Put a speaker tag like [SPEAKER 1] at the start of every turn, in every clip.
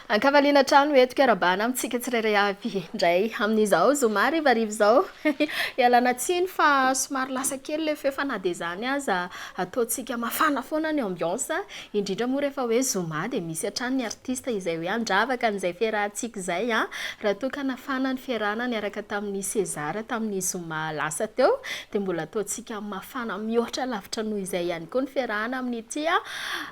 [SPEAKER 1] Ankavaliana hatrany ho entiko iarabana amintsika tsirairay avy indray amin'izao zoma harivariva izao. Ialana tsiny fa somary lasa kely ilay feo fa na dia izany aza ataontsika mafana foana ny ambiance, indrindra moa rehefa hoe zoma dia misy hatrany ny artiste izay hoe handravaka an'izay fiarahantsika izay. Raha toa ka nafana ny fiarahana niaraka tamin'i César tamin'ny zoma lasa teo dia mbola ataontsika mafana mihoatra lavitra noho izay ihany koa ny fiarahana amin'ity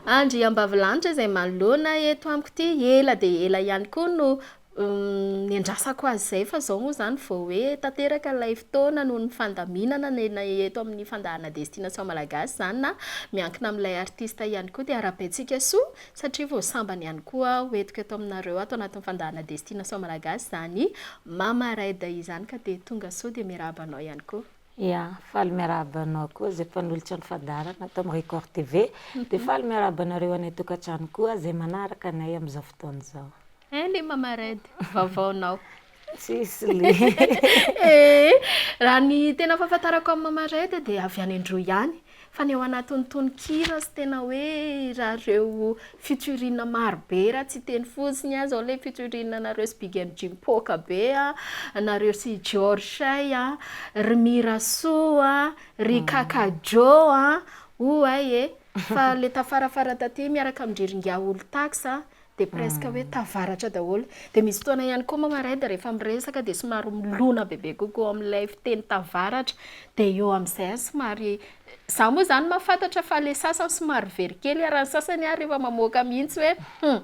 [SPEAKER 1] Andriambavilanitra izay manoloana eto amiko ity, ela dia ela ihany koa no niandrasako azy izay fa izao moa izany vao hoe tanteraka ilay fotoana noho ny fandaminana na eto amin'ny fandaharana Destination Malagasy izany na miankina amin'ilay artiste ihany koa dia arahabaintsika soa satria vao sambany ihany koa aho entiko eto aminareo ato anatin'ny fandaharana Destination Malagasy izany Mama Raid izany ka dia tonga soa dia miarahaba anao ihany koa.
[SPEAKER 2] Ya, faly miarahaba anao koa izay mpanolotra ny fandaharana ato amin'ny Record TV. Dia faly miarahaba anareo any an-tokantrano koa izay manaraka anay amin'izao fotoana izao.
[SPEAKER 1] Hein le Mama Red, vaovaonao.
[SPEAKER 2] Tsisy le.
[SPEAKER 1] Eh, raha ny tena fahafantarako an'i Mama Red dia avy any Androy ihany. Fa ny ao anatin'ny tononkira sy tena hoe raha ireo featuring maro be raha tsy hiteny fotsiny aho zao ilay featuring nareo sy Big MJ mipoaka be a, nareo sy George a, ry Mirasoa a, ry Kaka Joe a, oay e! Fa ilay tafarafara taty miaraka amin-dry Ringahy Olontax a, dia presque hoe tavaratra daholo. Dia misy fotoana ihany koa Mama Red rehefa miresaka dia somary milona bebe kokoa amin'ilay fiteny tavaratra. Dia eo amin'izay aho somary, izaho moa izany mahafantatra fa ilay sasany somary very kely ary ny sasany ary efa mamoaka mihitsy hoe hum,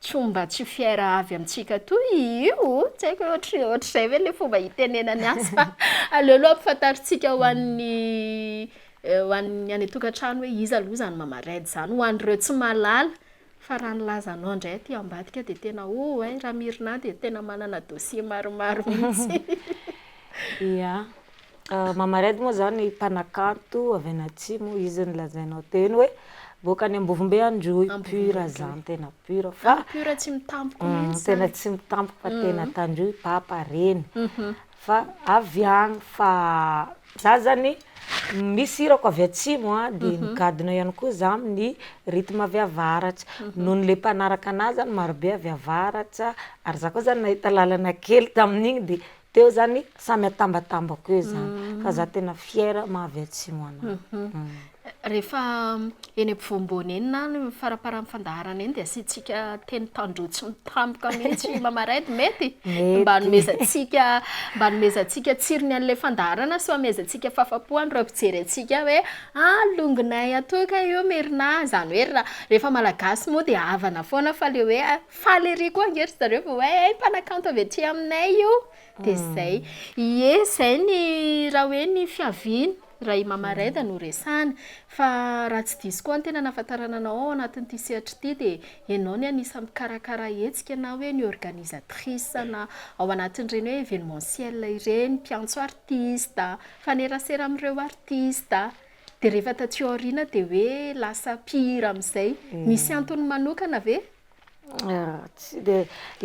[SPEAKER 1] tsy mba tsy fier avy amintsika toy io, tsy haiko hoe ohatry ohatr'izay ve ilay fomba hitenenany azy fa aleo aloha ampifantarintsika ho an'ny ho an'ny any an-tokantrano hoe iza aloha izany Mama Red izany, ho an'ireo tsy mahalala. Fa raha ny lazanao indray aty ambadika dia tena oh eh, Ramirina dia tena manana dossier maromaro mihitsy.
[SPEAKER 2] Ia. Mama Red moa izany mpanakanto avy any atsimo, izy no lazainao teo iny hoe boaka any Ambovombe Androy, pur zany, tena pur fa.
[SPEAKER 1] Pur tsy mitampoko mihitsy
[SPEAKER 2] zany. Tena tsy mitampoko fa tena Tandroy, papa, reny. Fa avy agny fa za zany misy hirako avy atsimo a de migadona ihany koa za amin'ny rythme avy avaratra, noho ny le mpanaraka anahy zany marobe avy avaratra ary za koa zany nahita lalana kely tamin'igny de teo zany samy atambatambako eo zany fa za tena fière maha avy atsimo anahy.
[SPEAKER 1] Rehefa eny ampovoamboany eny na ny faramparan'ny fandaharana eny dia asiantsika teny tandroy tsy mitampoka mihitsy Mama Red, mety?
[SPEAKER 2] Mety.
[SPEAKER 1] Mba hanomezantsika mba hanomezantsika tsirony an'ilay fandaharana sy hanomezantsika fahafapo an'ireo mpijery antsika hoe ah longonay atoy kay io Merina, izany hoe raha rehefa malagasy moa dia havana foana fa ilay hoe faly ery koa ange ry zareo vao hoe hay mpanakanto avy aty aminay io, dia izay. Ie, izay ny raha hoe ny fiaviana. Raha i Mama Red no resahana. Fa raha tsy diso koa ny tena nahafantarana anao ao anatin'ity sehatra ity dia ianao ny anisan'ny mpikarakara hetsika na hoe ny organisatrice na ao anatin'ireny hoe événementiel ireny, mpiantso artiste, mifanerasera amin'ireo artiste. Dia rehefa taty aoriana dia hoe lasa mpihira amin'izay. Misy antony manokana ve?
[SPEAKER 2] Tsy de,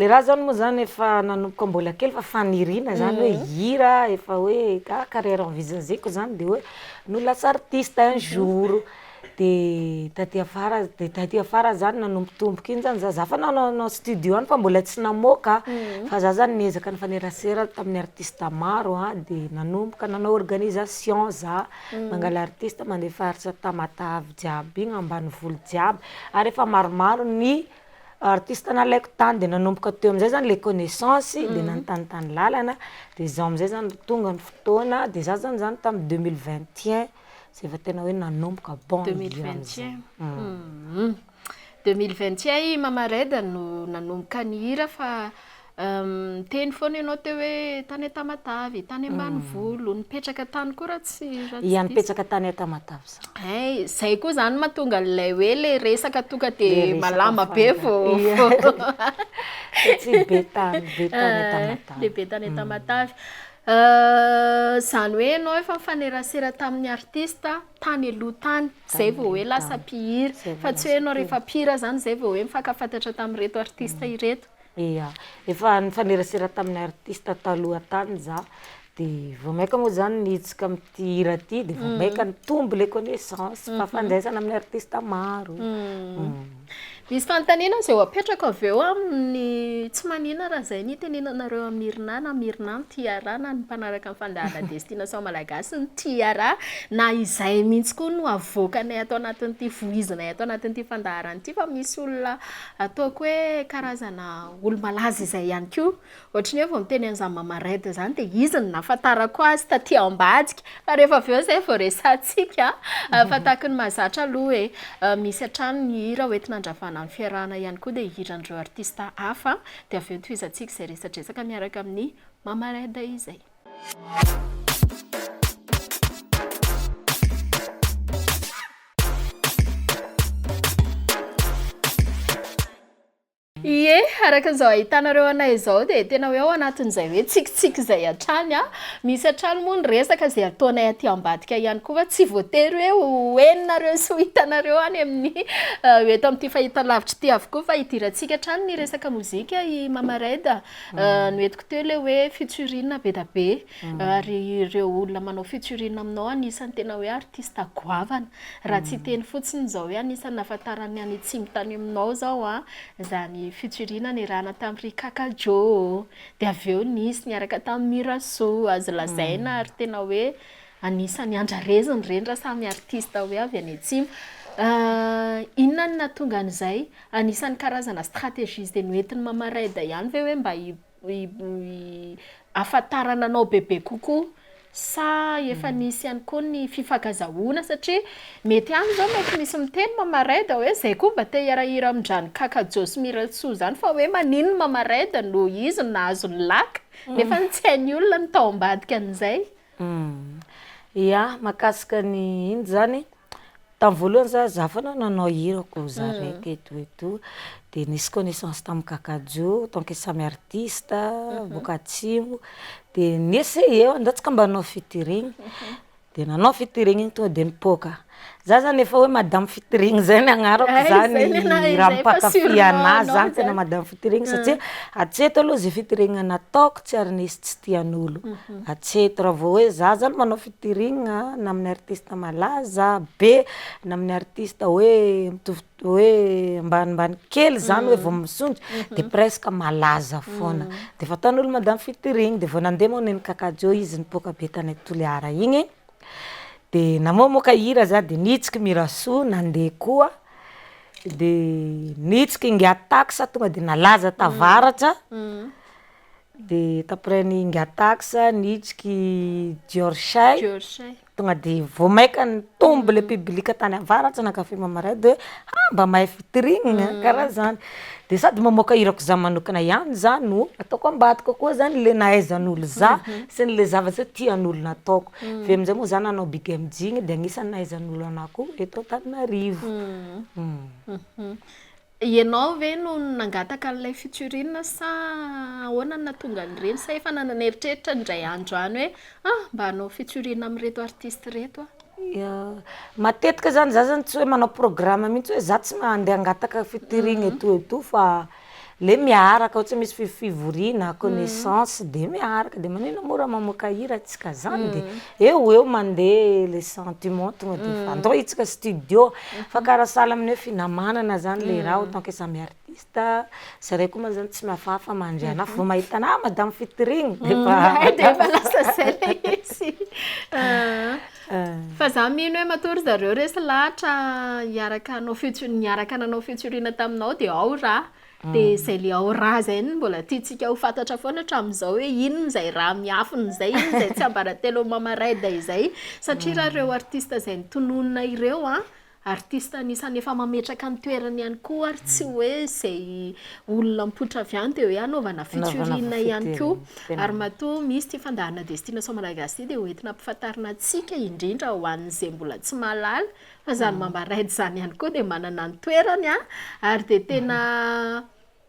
[SPEAKER 2] le raha zany moa zany efa nanomboka mbola kely fa faniriana zany hoe hihira, efa hoe ah carrière envisageko zany de hoe ny ho lasa artiste un jour, de taty afara de taty afara zany nanombotomboka iny zany za, za fa nanaonao studio any fa mbola tsy namoaka fa za zany niezaka nifanerasera tamin'ny artiste maro a, de nanomboka nanao organisation za, mangala artiste mandeha faritra Tamatave jiaby igny, ambanivolo jiaby, ary efa maromaro ny artiste nalaiko tany de nanomboka teo amizay zany le connaissance de nanontanintany lalana de zao amizay zany tonga ny fotoana de za zany zany tamy deux mille vingt et un zay vao tena hoe nanomboka bon nihira amizay.
[SPEAKER 1] Deux mille vingt et un i Mama Red no nanomboka nihira fa Niteny foana ianao teo hoe tany Tamatave, tany ambanivolo, nipetraka tany koa raha tsy raha tsy
[SPEAKER 2] Ia,
[SPEAKER 1] diso.
[SPEAKER 2] nipetraka tany Tamatave za.
[SPEAKER 1] Hay, zay koa zany mahatonga an'ilay hoe le resaka tonga
[SPEAKER 2] Le
[SPEAKER 1] de
[SPEAKER 2] resaka
[SPEAKER 1] malama be vao
[SPEAKER 2] Ia.
[SPEAKER 1] vao
[SPEAKER 2] Satria be tany, be tany Tamatave.
[SPEAKER 1] Le be tany Tamatave. Zany hoe ianao efa nifanerasera tamin'ny artista tany aloha tany, zay vao hoe lasa mpihira, fa tsy hoe ianao rehefa mpihira zany zay vao hoe mifankafantatra tamin'ireto artista ireto.
[SPEAKER 2] Ia, efa nifanerasera tamin'ny artiste taloha tany za, de vao maika moa zany nihetsika amin'ity hira ty de vao maika nitombo le connaissance, fahafandraisana amin'ny artiste maro.
[SPEAKER 1] Misy fanontaniana izay ho apetrako avy eo amin'ny tsy maninona raha izay no itenenanareo amin'i Irina na Mirina no tia raha na ny mpanaraka ny fandaharana Destination Malagasy no tia raha na izay mihitsy koa no avoakanay ato anatin'ity voizinay ato anatin'ity fandaharana ity fa misy olona ataoko hoe karazana olo-malaza izay ihany koa. Ohatry ny hoe vao miteny an'izany Mama Red izany dia izy no nahafantarako azy taty ambadika fa rehefa avy eo izay vao resahantsika fa tahaka ny mahazatra aloha e, misy hatrany ny hira hoentina handravana ny fiarahana ihany koa dia hiran'ireo artista hafa dia avy eo tohizantsika izay resadresaka miaraka amin'ny Mama Red izay. Ie, araka izao ahitanareo anay izao dia tena hoe ao anatin'izay hoe tsikitsiky izay hatrany an. Misy hatrany moa ny resaka izay ataonay aty ambadika ihany koa fa tsy voatery hoe ho henonareo sy ho hitanareo any amin'ny eto amin'ity fahitalavitra ity avokoa fa idirantsika hatrany ny resaka mozika i Mama Red. Noentiko teo ilay hoe featuring be dia be ary ireo olona manao featuring aminao anisan'ny tena hoe artista goavana. Raha tsy hiteny fotsiny izao hoe anisan'ny nahafantaran'ny any atsimo tany aminao izao an, izany fitsiriana niarahana tamin'i ry Kaka Joe, dia avy eo nisy niaraka tamin'i Mirasoa, azo lazaina ary tena hoe anisan'ny andrarezina ireny raha samy artista hoe avy any atsimo. Inona no nahatonga an'izay? Anisan'ny karazana stratégie izay noentin'i Mama Red ihany ve hoe mba ahafantarana anao bebe kokoa sa efa nisy ihany koa ny fifankazahoana satria mety any zao mety misy miteny Mama Red hoe zay koa mba te hiara-hira amin-drany Kaka Joe sy Mirantsoa zany fa hoe maninona Mama Red no izy no nahazo ny laka nefa tsy hain'ny olona ny tao ambadika an'izay.
[SPEAKER 2] Ya, mahakasika ny ino zany, tamin'ny voalohany za, za foana nanao hirako za raiky et tout et tout, de nisy connaissance tamin'i Kakajo tant que samy artiste boaka atsimo, de ni-essayer andao tsika mba hanao featuring, de nanao featuring igny tonga de nipoaka, za zany efa hoe madame featuring zay ny agnarako zany raha mpankafy anahy zany tena madame featuring satria hatreto aloha zay featuring nataoko tsy ary nisy tsy tian'olo, hatreto raha vao hoe za zany manao featuring na amin'ny artiste malaza be na amin'ny artiste hoe mitovy hoe ambanimbany kely zany hoe vao misondrotra de presque malaza foana, de efa ataon'olo madame featuring, de vao nandeha moa nen'i Kakajo izy nipoaka be tany Toliara igny, de namoamoaka hira za de nitsiky Mirasoa nandeha koa, de nitsiky Ingahy Tax tonga de nalaza tavaratra, de t'après ny Ingahy Tax nitsiky Dior Shay, tonga de vao maika nitombo le public tany avaratra nankafy Mama Red hoe ha mba mahay featuring a, karaha zany, de sady mamoaka hirako zaho manokana ihany zah no ataoko ambadika koa zany le nahaizan'olo zah sy ny le zavatra tian'olona ataoko, avy eo amizay moa zah nanao Big MJ igny de agnisan'ny nahaizan'olo anahy koa eto Antananarivo.
[SPEAKER 1] Ianao ve no nangataka an'ilay featuring sa ahoana no nahatonga an'ireny sa efa nanana eritreritra indray andro any hoe ah mba hanao featuring amin'ireto artiste ireto aho?
[SPEAKER 2] Ya, matetika zany za zany tsy hoe manao programme mihitsy hoe za tsy mandeha hangataka featuring et tout et tout fa le miaraka ohatry hoe misy fivoriana, connaissance de miaraka de maninona moa raha mamoaka hira antsika zany de eo ho eo mandeha le sentiment tonga de efa andao itsika studio, fa karaha sahala amin'ny hoe finamanana zany le raha autant que samy artiste, zareo koa moa zany tsy mihafahafa mandre anahy fa vao mahita anahy ah madame featuring de efa
[SPEAKER 1] Hay de efa lasa zay le izy. Fa za mino hoe matoa ry zareo resy lahatra hiaraka hanao featu- niaraka nanao featuring taminao de ao raha. De zay le ao raha zay no mbola tiantsika ho fantatra foana hatramin'izao hoe inona izay raha miafina izay, inona izay tsiambaratelon'i Mama Red izay, satria raha ireo artiste izay notononina ireo an, artiste anisan'ny efa mametraka ny toerany ihany koa ary tsy hoe izay olona mipoitra avy any dia hoe hanaovana featuring ihany koa, ary matoa misy ity fandaharana Destination Malagasy ity dia ho entina ampifantarina antsika indrindra ho an'izay mbola tsy mahalala Fa izany Mamba Raid izany ihany koa dia manana ny toerany an, ary dia tena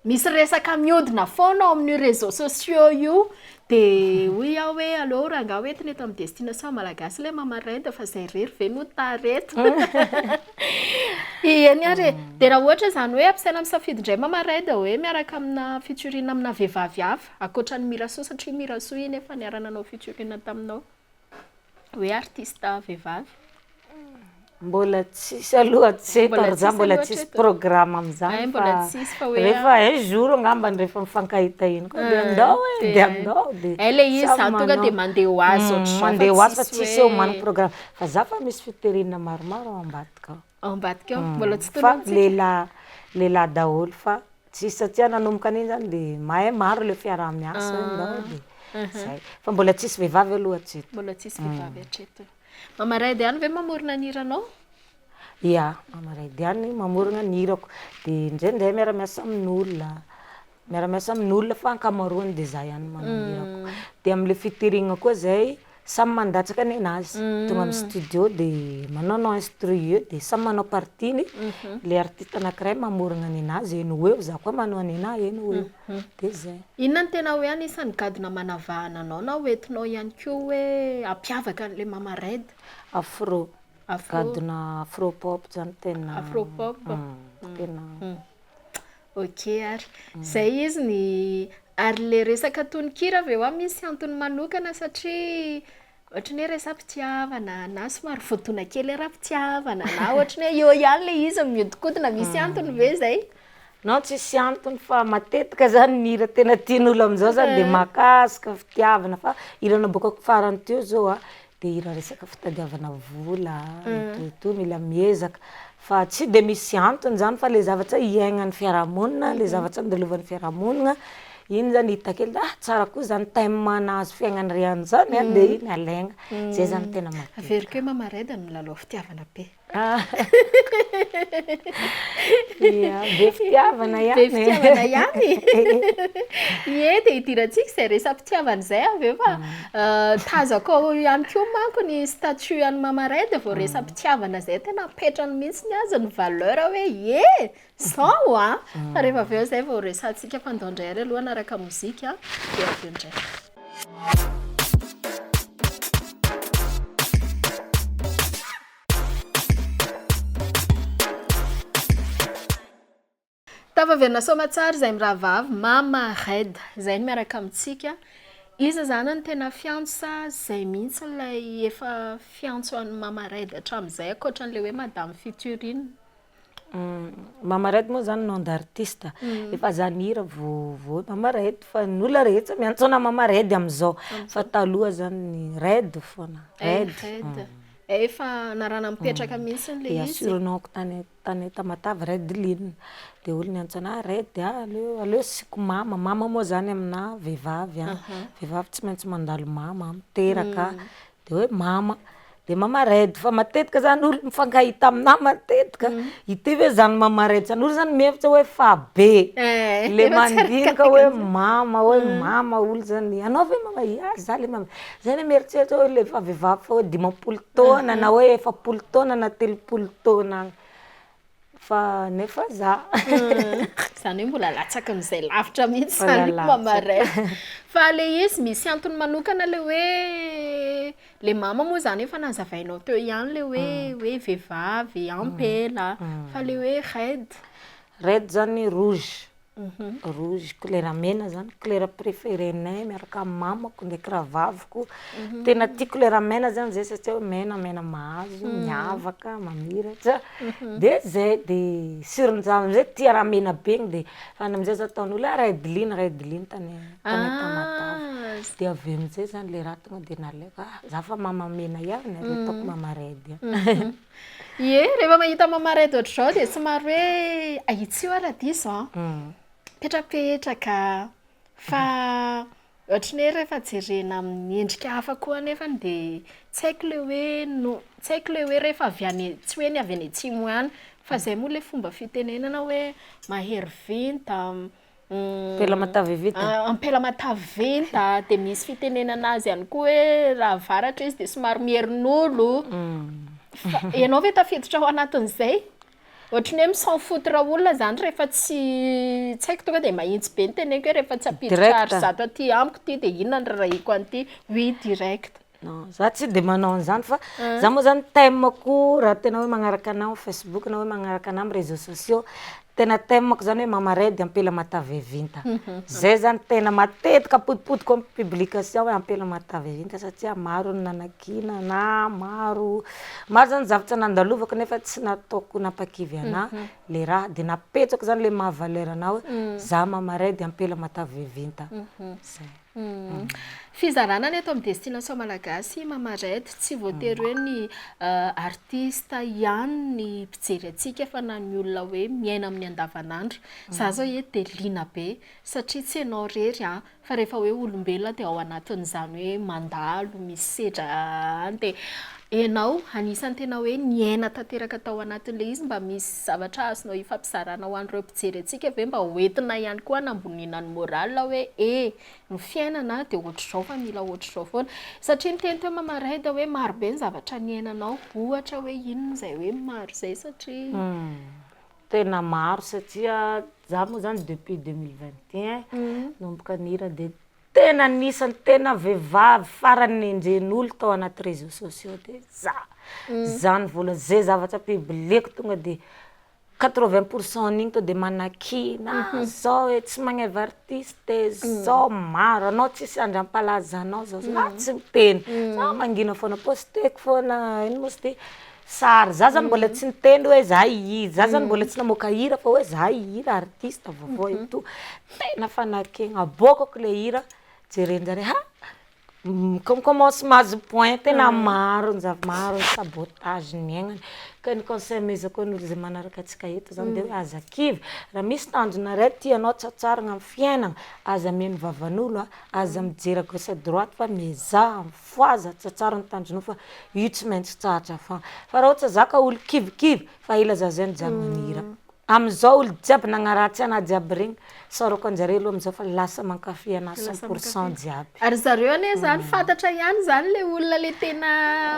[SPEAKER 1] misy resaka mihodina foana ao amin'io réseaux sociaux io, dia hoy aho hoe aleo rangahy ho entina eto amin'ny Destination Malagasy ilay Mama Raid fa izay irery ve no tara eto. Eny ary e! Dia raha ohatra izany hoe ampisaina misafidy indray Mama Raid hoe miaraka amina featuring amina vehivavy hafa ankoatra an'i Mirasoa satria Mirasoa iny efa niara-nanao featuring taminao. Hoe artiste vehivavy.
[SPEAKER 2] Mbola tsisy aloha hatreto
[SPEAKER 1] Mbola
[SPEAKER 2] ary za
[SPEAKER 1] tsisy
[SPEAKER 2] mbola
[SPEAKER 1] aloha
[SPEAKER 2] tsisy
[SPEAKER 1] hatreto.
[SPEAKER 2] programme am'zany
[SPEAKER 1] Ay,
[SPEAKER 2] fa
[SPEAKER 1] mbola tsisy fa hoe
[SPEAKER 2] rehefa un jour angambany rehefa mifankahita iny koa de andao e, de andao de
[SPEAKER 1] Ay le izy
[SPEAKER 2] samy
[SPEAKER 1] zany tonga de
[SPEAKER 2] manao.
[SPEAKER 1] mandeha ho azy ohatr'izao fa
[SPEAKER 2] Mandeha ho azy fa
[SPEAKER 1] tsisy
[SPEAKER 2] tsisy hoe
[SPEAKER 1] hoe-
[SPEAKER 2] homany programme, fa za fa misy featuring maromaro ao ambadika ao.
[SPEAKER 1] Ao ambadika ao, mbola tsy
[SPEAKER 2] Fa
[SPEAKER 1] tononontsika.
[SPEAKER 2] lehilahy lehilahy daholo fa tsisy satria nanomboka an'iny zany de mahay maro le fiaraha-miasa hoe ndao de zay, fa mbola tsisy vehivavy aloha hatreto.
[SPEAKER 1] Mbola tsisy vehivavy hatreto. Mama Raid ihany ve mamorona ny hiranao?
[SPEAKER 2] Ia, Mama Raid ihany mamorona ny hirako, de indraindray miara-miasa amin'olona, miara-miasa amin'olona fa ankamaroany de za ihany manao ny hirako, de am'le featuring koa zahay samy mandatsaka nenazy, tonga amy studio de manaonao instru eo de samy manao partie-ny, le artiste anankiray mamorogna nenazy eny ho eo, za koa manao nenahy eny ho eo, de zay.
[SPEAKER 1] Inona no tena hoe anisan'ny gadona manavahana anao na hoentinao ihany koa hoe hampiavaka an'le Mama Raid?
[SPEAKER 2] Afro,
[SPEAKER 1] Afro.
[SPEAKER 2] gadona afro pop zany tena
[SPEAKER 1] Afro pop.
[SPEAKER 2] Tena
[SPEAKER 1] Ok ary. Zay izy ny ary le resaka tononkira ve hoa misy antony manokana satria ohatran'ny hoe resa-pitiavana na somary voadona kely ara-pitiavana na ohatran'ny hoe eo ihany le izy mihodinkodina, misy antony ve zay?
[SPEAKER 2] Non, tsisy antony fa matetika zany ny hira tena tian'olo am'zao zany de mahakasika fitiavana fa hira naboakako farany teo zao a de hira resaka fitadiavana vola, et tout et tout, mila miezaka fa tsy de misy antony zany fa le zavatra iaignan'ny fiarahamonina, le zavatra andalovan'ny fiarahamonina, iny zany hita kely ah tsara koa zany thème anazy fiaignan'ny riano zany a de iny alaigna, zay zany tena matetika.
[SPEAKER 1] Averiko hoe Mama Raid milalao fitiavana be.
[SPEAKER 2] Ia, be fitiavana
[SPEAKER 1] Be
[SPEAKER 2] ihany e.
[SPEAKER 1] fitiavana ihany. Ie, de idirantsika izay resa-pitiavana izay avy eo fa tazako ao ihany koa manko ny statut an'i Mama Raid vao resa-pitiavana izay tena apetrany mihitsy ny azy ny valeur hoe ie, zao a! Fa rehefa avy eo izay vao resahantsika fa ndao indray ary aloha hanaraka mozika de avy eo indray. Tafaverina soamatsara izay mirahavavy Mama Raid izay no miaraka amintsika. Iza zany no tena fiantso sa zay mihitsy ilay efa fiantso an'i Mama Raid hatramin'izay ankoatran'ilay hoe Madame Featuring?
[SPEAKER 2] Mama Raid moa zany nom d'artiste, efa za nihira vao vao hoe Mama Raid fa ny olona rehetra miantso anahy Mama Raid am'zao, fa taloha zany Raid foana, Raid.
[SPEAKER 1] Raid. Efa anarana mipetraka mihitsy ilay
[SPEAKER 2] Ia,
[SPEAKER 1] izy.
[SPEAKER 2] surnom-ko tany tany Tamatave Raidline, de olo niantso anahy Raid a, aleo aleo asiako mama, mama moa zany aminahy vehivavy a, vehivavy tsy maintsy mandalo mama, miteraka, de hoe mama, de mama Raid, fa matetika zany olo mifankahita aminahy matetika, ity ve zany mama Raid zany, olo zany mihevitra hoe fa be, le
[SPEAKER 1] Efa tsy
[SPEAKER 2] mandinika hoe
[SPEAKER 1] arakaraka an'izay.
[SPEAKER 2] mama hoe mama olo zany, anao ve mama, ia za le mama, zay anie mieritreritra hoe le efa vehivavy fa hoe dimampolo taona na hoe efapolo taona na telopolo taona agny, fa nefa za.
[SPEAKER 1] Zany hoe mbola latsakin'izay lavitra mihitsy
[SPEAKER 2] Mbola
[SPEAKER 1] zany Mama
[SPEAKER 2] latsaka.
[SPEAKER 1] Raid. Fa le izy misy antony manokana le hoe le mama moa zany efa nazavainao teo ihany le hoe hoe vehivavy, ampela, fa le hoe Raid?
[SPEAKER 2] Raid zany rouge, rouge kolera mena zany kolera préférenay miaraka amy mamako ndraiky rahavaviko, tena tia kolera mena zany zahay satria hoe mena mena mahazo, miavaka, mamiratra, de zay, de sur- zaho am'zay tia raha mena be igny de farany am'zay zaho ataon'olo ah Raideline Raideline tany tany Tamatave, de avy eo am'zay zany le raha tonga de nalaiko ah za fa mama mena ihany, aleo ataoko mama Raid ihany.
[SPEAKER 1] Ie, rehefa mahita Mama Raid ohatr'izao de somary hoe ahitsio aho raha diso a, mipetrapetraka, fa ohatran'ny hoe rehefa jerena amin'ny endrika hafa koa anefany de tsy haiko le hoe no- tsy haiko le hoe rehefa avy any tsy hoe ny avy any atsimo ihany fa zay moa le fomba fitenenana hoe mahery vinta,
[SPEAKER 2] Ampela matavy vinta.
[SPEAKER 1] Ampela matavy vinta, de misy fitenenana azy ihany koa hoe raha avaratra izy de somary mierin'olo. Fa ianao ve tafiditra ao anatin'izay? Ohatran'ny hoe mi-s'en foutre olona zany rehefa tsy tsy haiko tonga de mahitsy be ny teneniko hoe rehefa tsy hampiditra
[SPEAKER 2] Direct.
[SPEAKER 1] ary zato aty amiko ty de inona no raharahiako an'ity? Oui, direct.
[SPEAKER 2] Non, za tsy de manao an'zany fa za moa zany thème-ko raha tena hoe magnaraka anahy amin'ny Facebook na hoe magnaraka anahy amin'ny réseaux sociaux, Tena thème-ko zany hoe Mama Red ampela matavy vinta. Zay zany tena matetika apodipodiko amy publication hoe ampela matavy vinta satria maro ny nanakiana anahy, maro maro zany zavatra nandalovako nefa tsy nataoko nampakivy anahy le raha, de napetrako zany le maha valeur anahy hoe za Mama Red ampela matavy vinta, zay.
[SPEAKER 1] Fizarana ny eto amin'ny Destination Malagasy, Mama Red, tsy voatery hoe ny artiste ihany ny mpijery antsika fa na ny olona hoe miaina amin'ny andavanandro. Za zao eto de liana be satria tsy ianao irery an, fa rehefa hoe olombelona dia ao anatin'izany hoe mandalo, misy sedra any dia ianao anisan'ny tena hoe niaina tanteraka tao anatin'ilay izy. Mba misy zavatra azonao ifampizarana ho an'ireo mpijery antsika ve mba hoentina ihany koa hanamboniana ny moral hoe e, ny fiainana dia ohatr'izao fa mila ohatr'izao foana. Satria niteny teo Mama Red hoe maro be ny zavatra niainanao, ohatra hoe inona izay hoe maro izay satria.
[SPEAKER 2] Tena maro satria za moa zany depuis 2021 nanomboka nihira de tena anisan'ny tena vehivavy farany nenjehin'olo tao anaty réseaux sociaux de za, za no voalohany, zay zavatra publieko tonga de 80 pour cent n'igny to de manakiana, zao e tsy magneva artiste e, zao maro, anao tsisy andro hampalaza anao zao, za tsy miteny, za mangina foana, posteko foana ino moa izy ty sary, za zany mbola tsy niteny hoe za hihira, za zany mbola tsy namoaka hira fa hoe za hihira artiste vaovao et tout, tena fanakena, aboakako le hira, jeren-jare ha mi-commence mahazo point, tena maro ny zava-maro ny sabotage niaignana, ka ny conseil amezako an'olo zay manaraka antsika eto zany de hoe aza kivy, raha misy tanjona ray tianao tratrarina amy fiainana, aza mihaino vavan'olo a, aza mijery à gauche à droite fa miezaha, mifohaza, tratraro ny tanjonao fa io tsy maintsy tratra foagna, fa raha ohatra za ka olo kivikivy fa ela za zay nijanona nihira, amizao olo jiaby nagnaratsy anahy jiaby regny, isaorako anjare aloha amizao fa lasa mankafy anahy cent pour cent jiaby.
[SPEAKER 1] Ary zareo anie zany fantatra ihany zany le olona le tena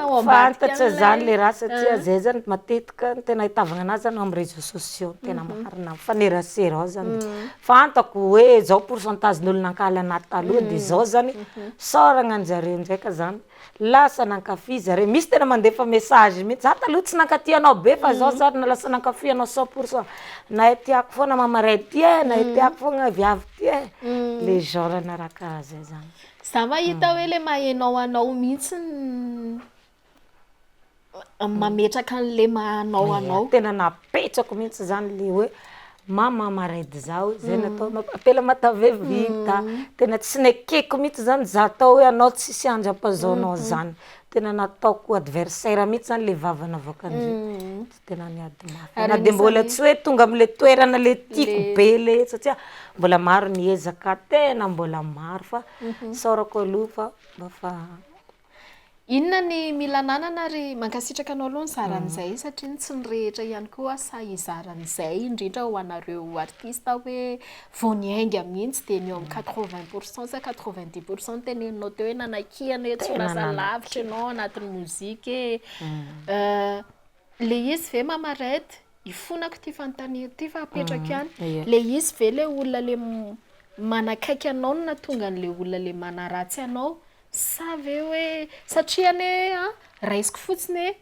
[SPEAKER 1] ao ambadika
[SPEAKER 2] Fantatra zany le raha satria zay zany matetika ny tena ahitavagna anazy zany amy réseaux sociaux tena marina, mifanerasera ao zany de fantako hoe zao pourcentage-n'olo nankahala anahy taloha de zao zany isaoragna anjareo ndraika zany lasa nankafy zare, misy tena mandefa message mihitsy, za taloha tsy nankatia anao be fa zao za lasa nankafy anao cent pour cent, nahay tiàko foana Mama Red ty e, nahay tiàko foagna viavy ty e, le genre-na raha karaha zay zany.
[SPEAKER 1] Za mahita hoe le maha enao anao mihitsy mametraka an'le maha anao anao.
[SPEAKER 2] Tena napetrako mihitsy zany le hoe maha Mama Red zaho, zay natao ampela matavy vita, tena tsy nekeko mihitsy zany za atao hoe anao tsisy andro ampazaonao zany, tena nataoko adversaire mihitsy zany le vava navoakandreo, tena niady mafy, na de mbola tsy hoe tonga am'le toerana le tiako be le satria mbola maro ny ezaka tena mbola maro fa isaorako aloha fa mba fa.
[SPEAKER 1] Inona ny mila ananana ary mankasitraka anao aloha nizara an'izay satria tsy ny rehetra ihany koa sahy hizara an'izay indrindra ho anareo artiste hoe vao niainga mihitsy dia ny eo amin'ny 80 pour cent sa 90 % no teneninao teo hoe nanakiana hoe tsy ho lasa lavitra ianao anatin'ny mozika e. Le izy ve Mama Red, ifonako ity fanontaniana ity fa apetrako ihany, le izy ve le olona le manakaiky anao no nahatonga an'le olona le manaratsy anao sa ve hoe satria anie a raisiko fotsiny hoe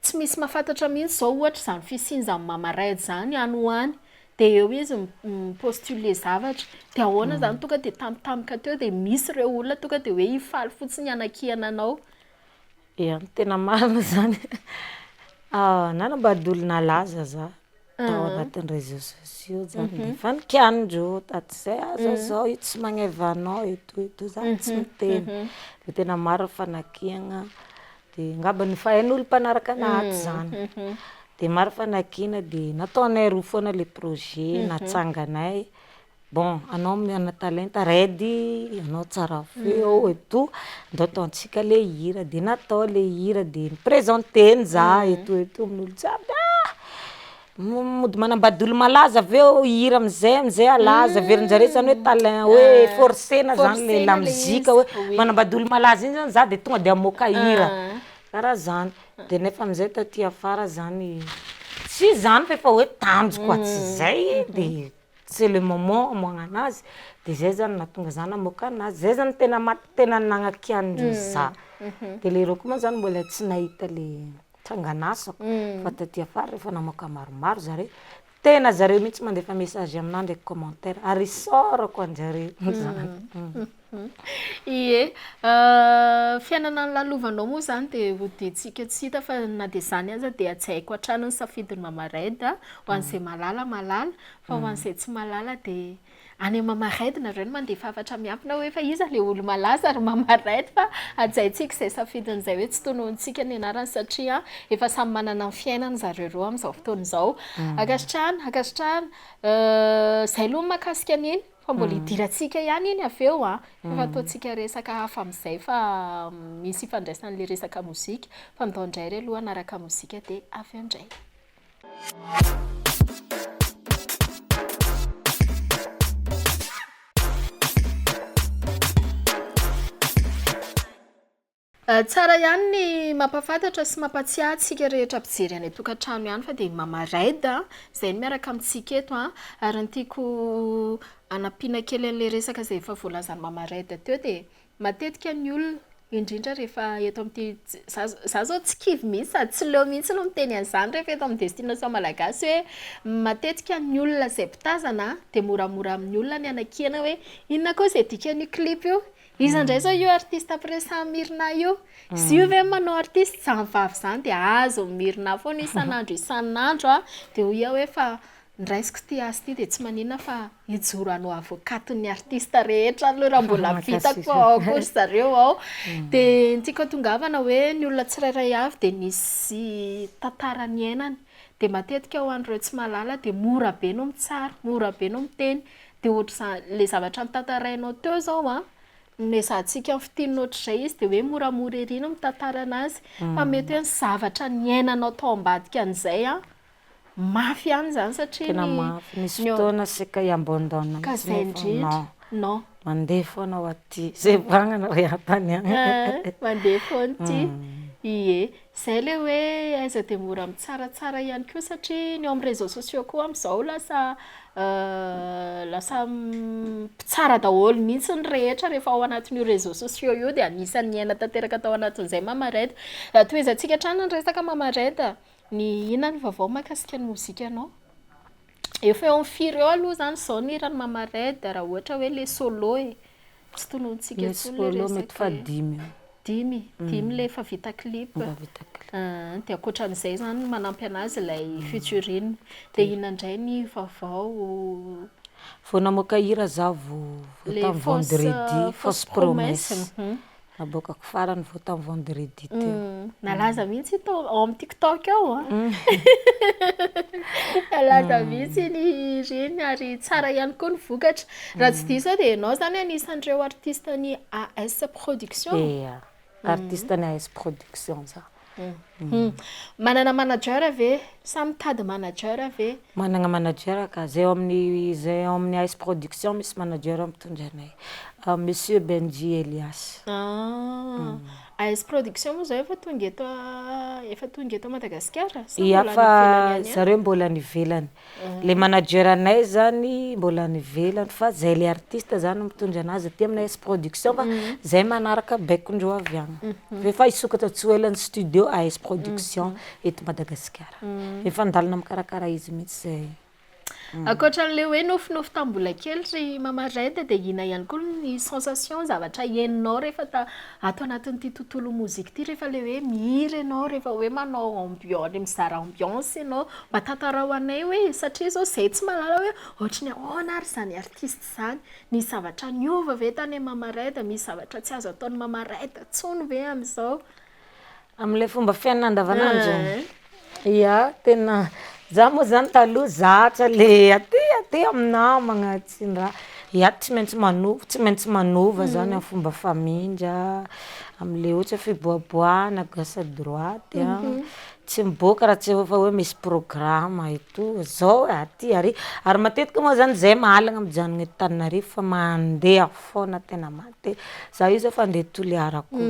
[SPEAKER 1] tsy misy mahafantatra mihitsy zao ohatra izany fisian'izany Mama Red zany any ho any de eo izy mi-postuler zavatra de ahoana zany tonga de tampotampoka teo de misy ireo olona tonga de hoe hifaly fotsiny hanakiana anao.
[SPEAKER 2] Ia, ny tena marina zany nanambady olo nalaza za tao anatin'ny réseaux sociaux zany de efa nikianindreo tato zay, ah zao zao io tsy magneva anao et tout et tout, za tsy miteny, de tena maro ny fanakiagna de ngambany efa hain'olo mpanaraka anahy ato zany, de maro fanakiana de nataonay roa foana le projet natsanganay, bon anao manana talenta Red, anao tsara feo et tout, ndao ataontsika le hira, de natao le hira de niprésenteny za et tout et tout amin'olo jiaby, ah! Mody manambady olo malaza aveo hihira amizay amizay halaza, averinjare zany hoe talent hoe forcena zany le lamozika hoe manambady olo malaza igny zany za de tonga de hamoaka hira, karaha zany, de nefa amizay taty afara zany tsy zany fa efa hoe tanjoko hatrizay de c'est le moment hamoahana anazy de zay zany nahatonga za namoaka anazy, zay zany tena ma- tena nagnakianindreo za, de lereo koa moa zany mbola tsy nahita le tsanganasako fa taty afara rehefa namoaka maromaro zare. Tena zareo mihitsy mandefa message aminah ndraiky commentaire ary isaorako anjareo zany.
[SPEAKER 1] Ie, fiainana nolalovanao moa izany dia hodiantsika tsy hita fa na dia izany aza dia hajaiko hatrany ny safidin'i Mama Raid a. Ho an'izay mahalala mahalala, fa ho an'izay tsy mahalala dia any amin'i Mama Raid nareo no mandefa hafatra miampina hoe fa iza ilay olo-malaza ry Mama Raid fa hajaintsika izay safidiny izay hoe tsy tononintsika ny anarany satria efa samy manana ny fiainany zareo roa amin'izao fotoana izao. Ankasitrahana, ankasitrahana. Izay aloha ny mahakasika an'iny fa mbola hidirantsika ihany iny avy eo an, fa ataontsika resaka hafa amin'izay fa misy ifandraisan'ilay resaka mozika fa ndao indray re aloha hanaraka mozika dia avy eo indray. Tsara ihany ny mampahafantatra sy mampahatsiahy antsika rehetra mpijery any an-tokantrano ihany fa dia i Mama Raid izay no miaraka amintsika eto an. Ary ny tiako hanampiana kely an'ilay resaka izay efa voalazan'i Mama Raid teo dia matetika ny olona, indrindra rehefa eto amin'ity, za za zao tsy kivy mihitsy sady tsy leo mihitsy no miteny an'izany rehefa eto amin'ny Destination Malagasy hoe matetika ny olona izay mpitazana dia moramora amin'ny olona ny hanakiana hoe inona koa izay dikan'io clip io? Iza indray zao io artiste ampiresahan'i Mirna io? Izy io ve manao artiste? Izany vavy izany dia azon'i Mirna foana isan'andro isan'andro a! Dia hoy aho hoe fa niraisiko ity asa ity dia tsy maninona fa hijoro hanao avocat-n'ny artiste rehetra aloha raha mbola vitako fa ao koa ry zareo ao. Dia ny tiako hatongavana hoe ny olona tsirairay avy dia nisy tantara niainany. Dia matetika ho an'ireo tsy mahalala dia mora be no mitsara, mora be no miteny. Dia ohatr'izany, ilay zavatra notantarainao teo izao an, nezahantsika fintinina ohatr'izay izy dia hoe moramora ery no mitantara an'azy. Fa mety hoe ny zavatra niainanao tao ambadika an'izay an, mafy ihany izany satria
[SPEAKER 2] Tena mafy, nisy fotoana saika hi-abandonne
[SPEAKER 1] Ka
[SPEAKER 2] mihitsy
[SPEAKER 1] izay
[SPEAKER 2] nefa
[SPEAKER 1] indrindra,
[SPEAKER 2] non,
[SPEAKER 1] non.
[SPEAKER 2] mandeha foana ho aty, izay vahana re an-tany any.
[SPEAKER 1] Mandeha foana ity, ie. Izay ilay hoe aiza dia mora mitsaratsara ihany koa satria ny eo amin'ny réseaux sociaux koa amin'izao lasa lasa mpitsara daholo mihitsy ny rehetra rehefa ao anatin'io réseaux sociaux io dia anisan'ny niaina tanteraka tao anatin'izay Mama Red. Tohizantsika hatrany ny resaka Mama Red. Ny inona ny vaovao mahakasika ny mozikanao? Efa eo amin'ny firy eo aloha izany izao ny hiran'i Mama Red raha ohatra hoe ilay solo e? Tsy tononontsika
[SPEAKER 2] Ilay
[SPEAKER 1] intsony ilay
[SPEAKER 2] solo mety
[SPEAKER 1] resaka e.
[SPEAKER 2] fahadimy eo.
[SPEAKER 1] Dimy, dimy ilay efa vita clip.
[SPEAKER 2] Efa vita clip.
[SPEAKER 1] Dia ankoatran'izay izany manampy anazy ilay featuring. Dia inona indray ny vaovao?
[SPEAKER 2] Vao namoaka hira zaho vao vao
[SPEAKER 1] Ilay
[SPEAKER 2] tamin'ny
[SPEAKER 1] fausse
[SPEAKER 2] vendredi,
[SPEAKER 1] fausse
[SPEAKER 2] fausse
[SPEAKER 1] promesse.
[SPEAKER 2] promesse. Naboakako farany vao tamin'ny vendredi teo.
[SPEAKER 1] Nalaza mihitsy io tao ao amin'ny TikTok ao an. Nalaza mihitsy iny hira iny ary tsara ihany koa ny vokatra. Raha tsy diso aho dia ianao izany anisan'ireo artiste-n'ny AS Production?
[SPEAKER 2] Ia, artiste-n'ny AS Production za.
[SPEAKER 1] Manana manager ve sa mitady manager ve?
[SPEAKER 2] Managna manager ka, zay ao amin'ny zay ao amin'ny AS Production misy manager mitondra anay, Monsieur Benji Elias.
[SPEAKER 1] Ah, AS Production moa zao efa tonga eto efa tonga eto Madagasikara sa
[SPEAKER 2] Ia
[SPEAKER 1] mbola any
[SPEAKER 2] fa
[SPEAKER 1] ivelany any ihany?
[SPEAKER 2] zareo mbola any ivelany, le manager anay zany mbola any ivelany fa zay le artiste zany mitondra anazy aty amin'ny AS Production fa zay manaraka baikondreo avy agny, efa hisokatra tsy ho ela ny studio AS Production eto Madagasikara, efa andalana mikarakara izy mihitsy zay.
[SPEAKER 1] Ankoatra an'ilay hoe nofinofy tamin'ny mbola kely ry Mama Red dia inona ihany koa ny sensation, zavatra henonao rehefa ta- ato anatin'ity tontolo mozika ity rehefa ilay hoe mihira ianao, rehefa hoe manao ambian- mizara ambiance ianao, mba tantarao anay hoe satria izao izahay tsy mahalala hoe ohatry ny ahoana ary izany artiste izany, nisy zavatra niova ve tany amin'i Mama Red, misy zavatra tsy azo ataon'i Mama Red intsony ve amin'izao?
[SPEAKER 2] Amin'ilay fomba fiainana andavanandro? Ia, tena za moa zany taloha zatra le aty aty amin'ny namagna tsy ny raha, ia tsy maintsy manova, tsy maintsy manova zany amin'ny fomba famindra, am'le ohatra hoe fiboaboahana gauche à droite a, tsy miboaka raha tsy efa hoe misy programme et tout, zao aty ary, ary matetika moa zany zay mahalagna mijanona eto Antananarivo fa mandeha foana tena mandeha, za io zao fa andeha Toliara koa,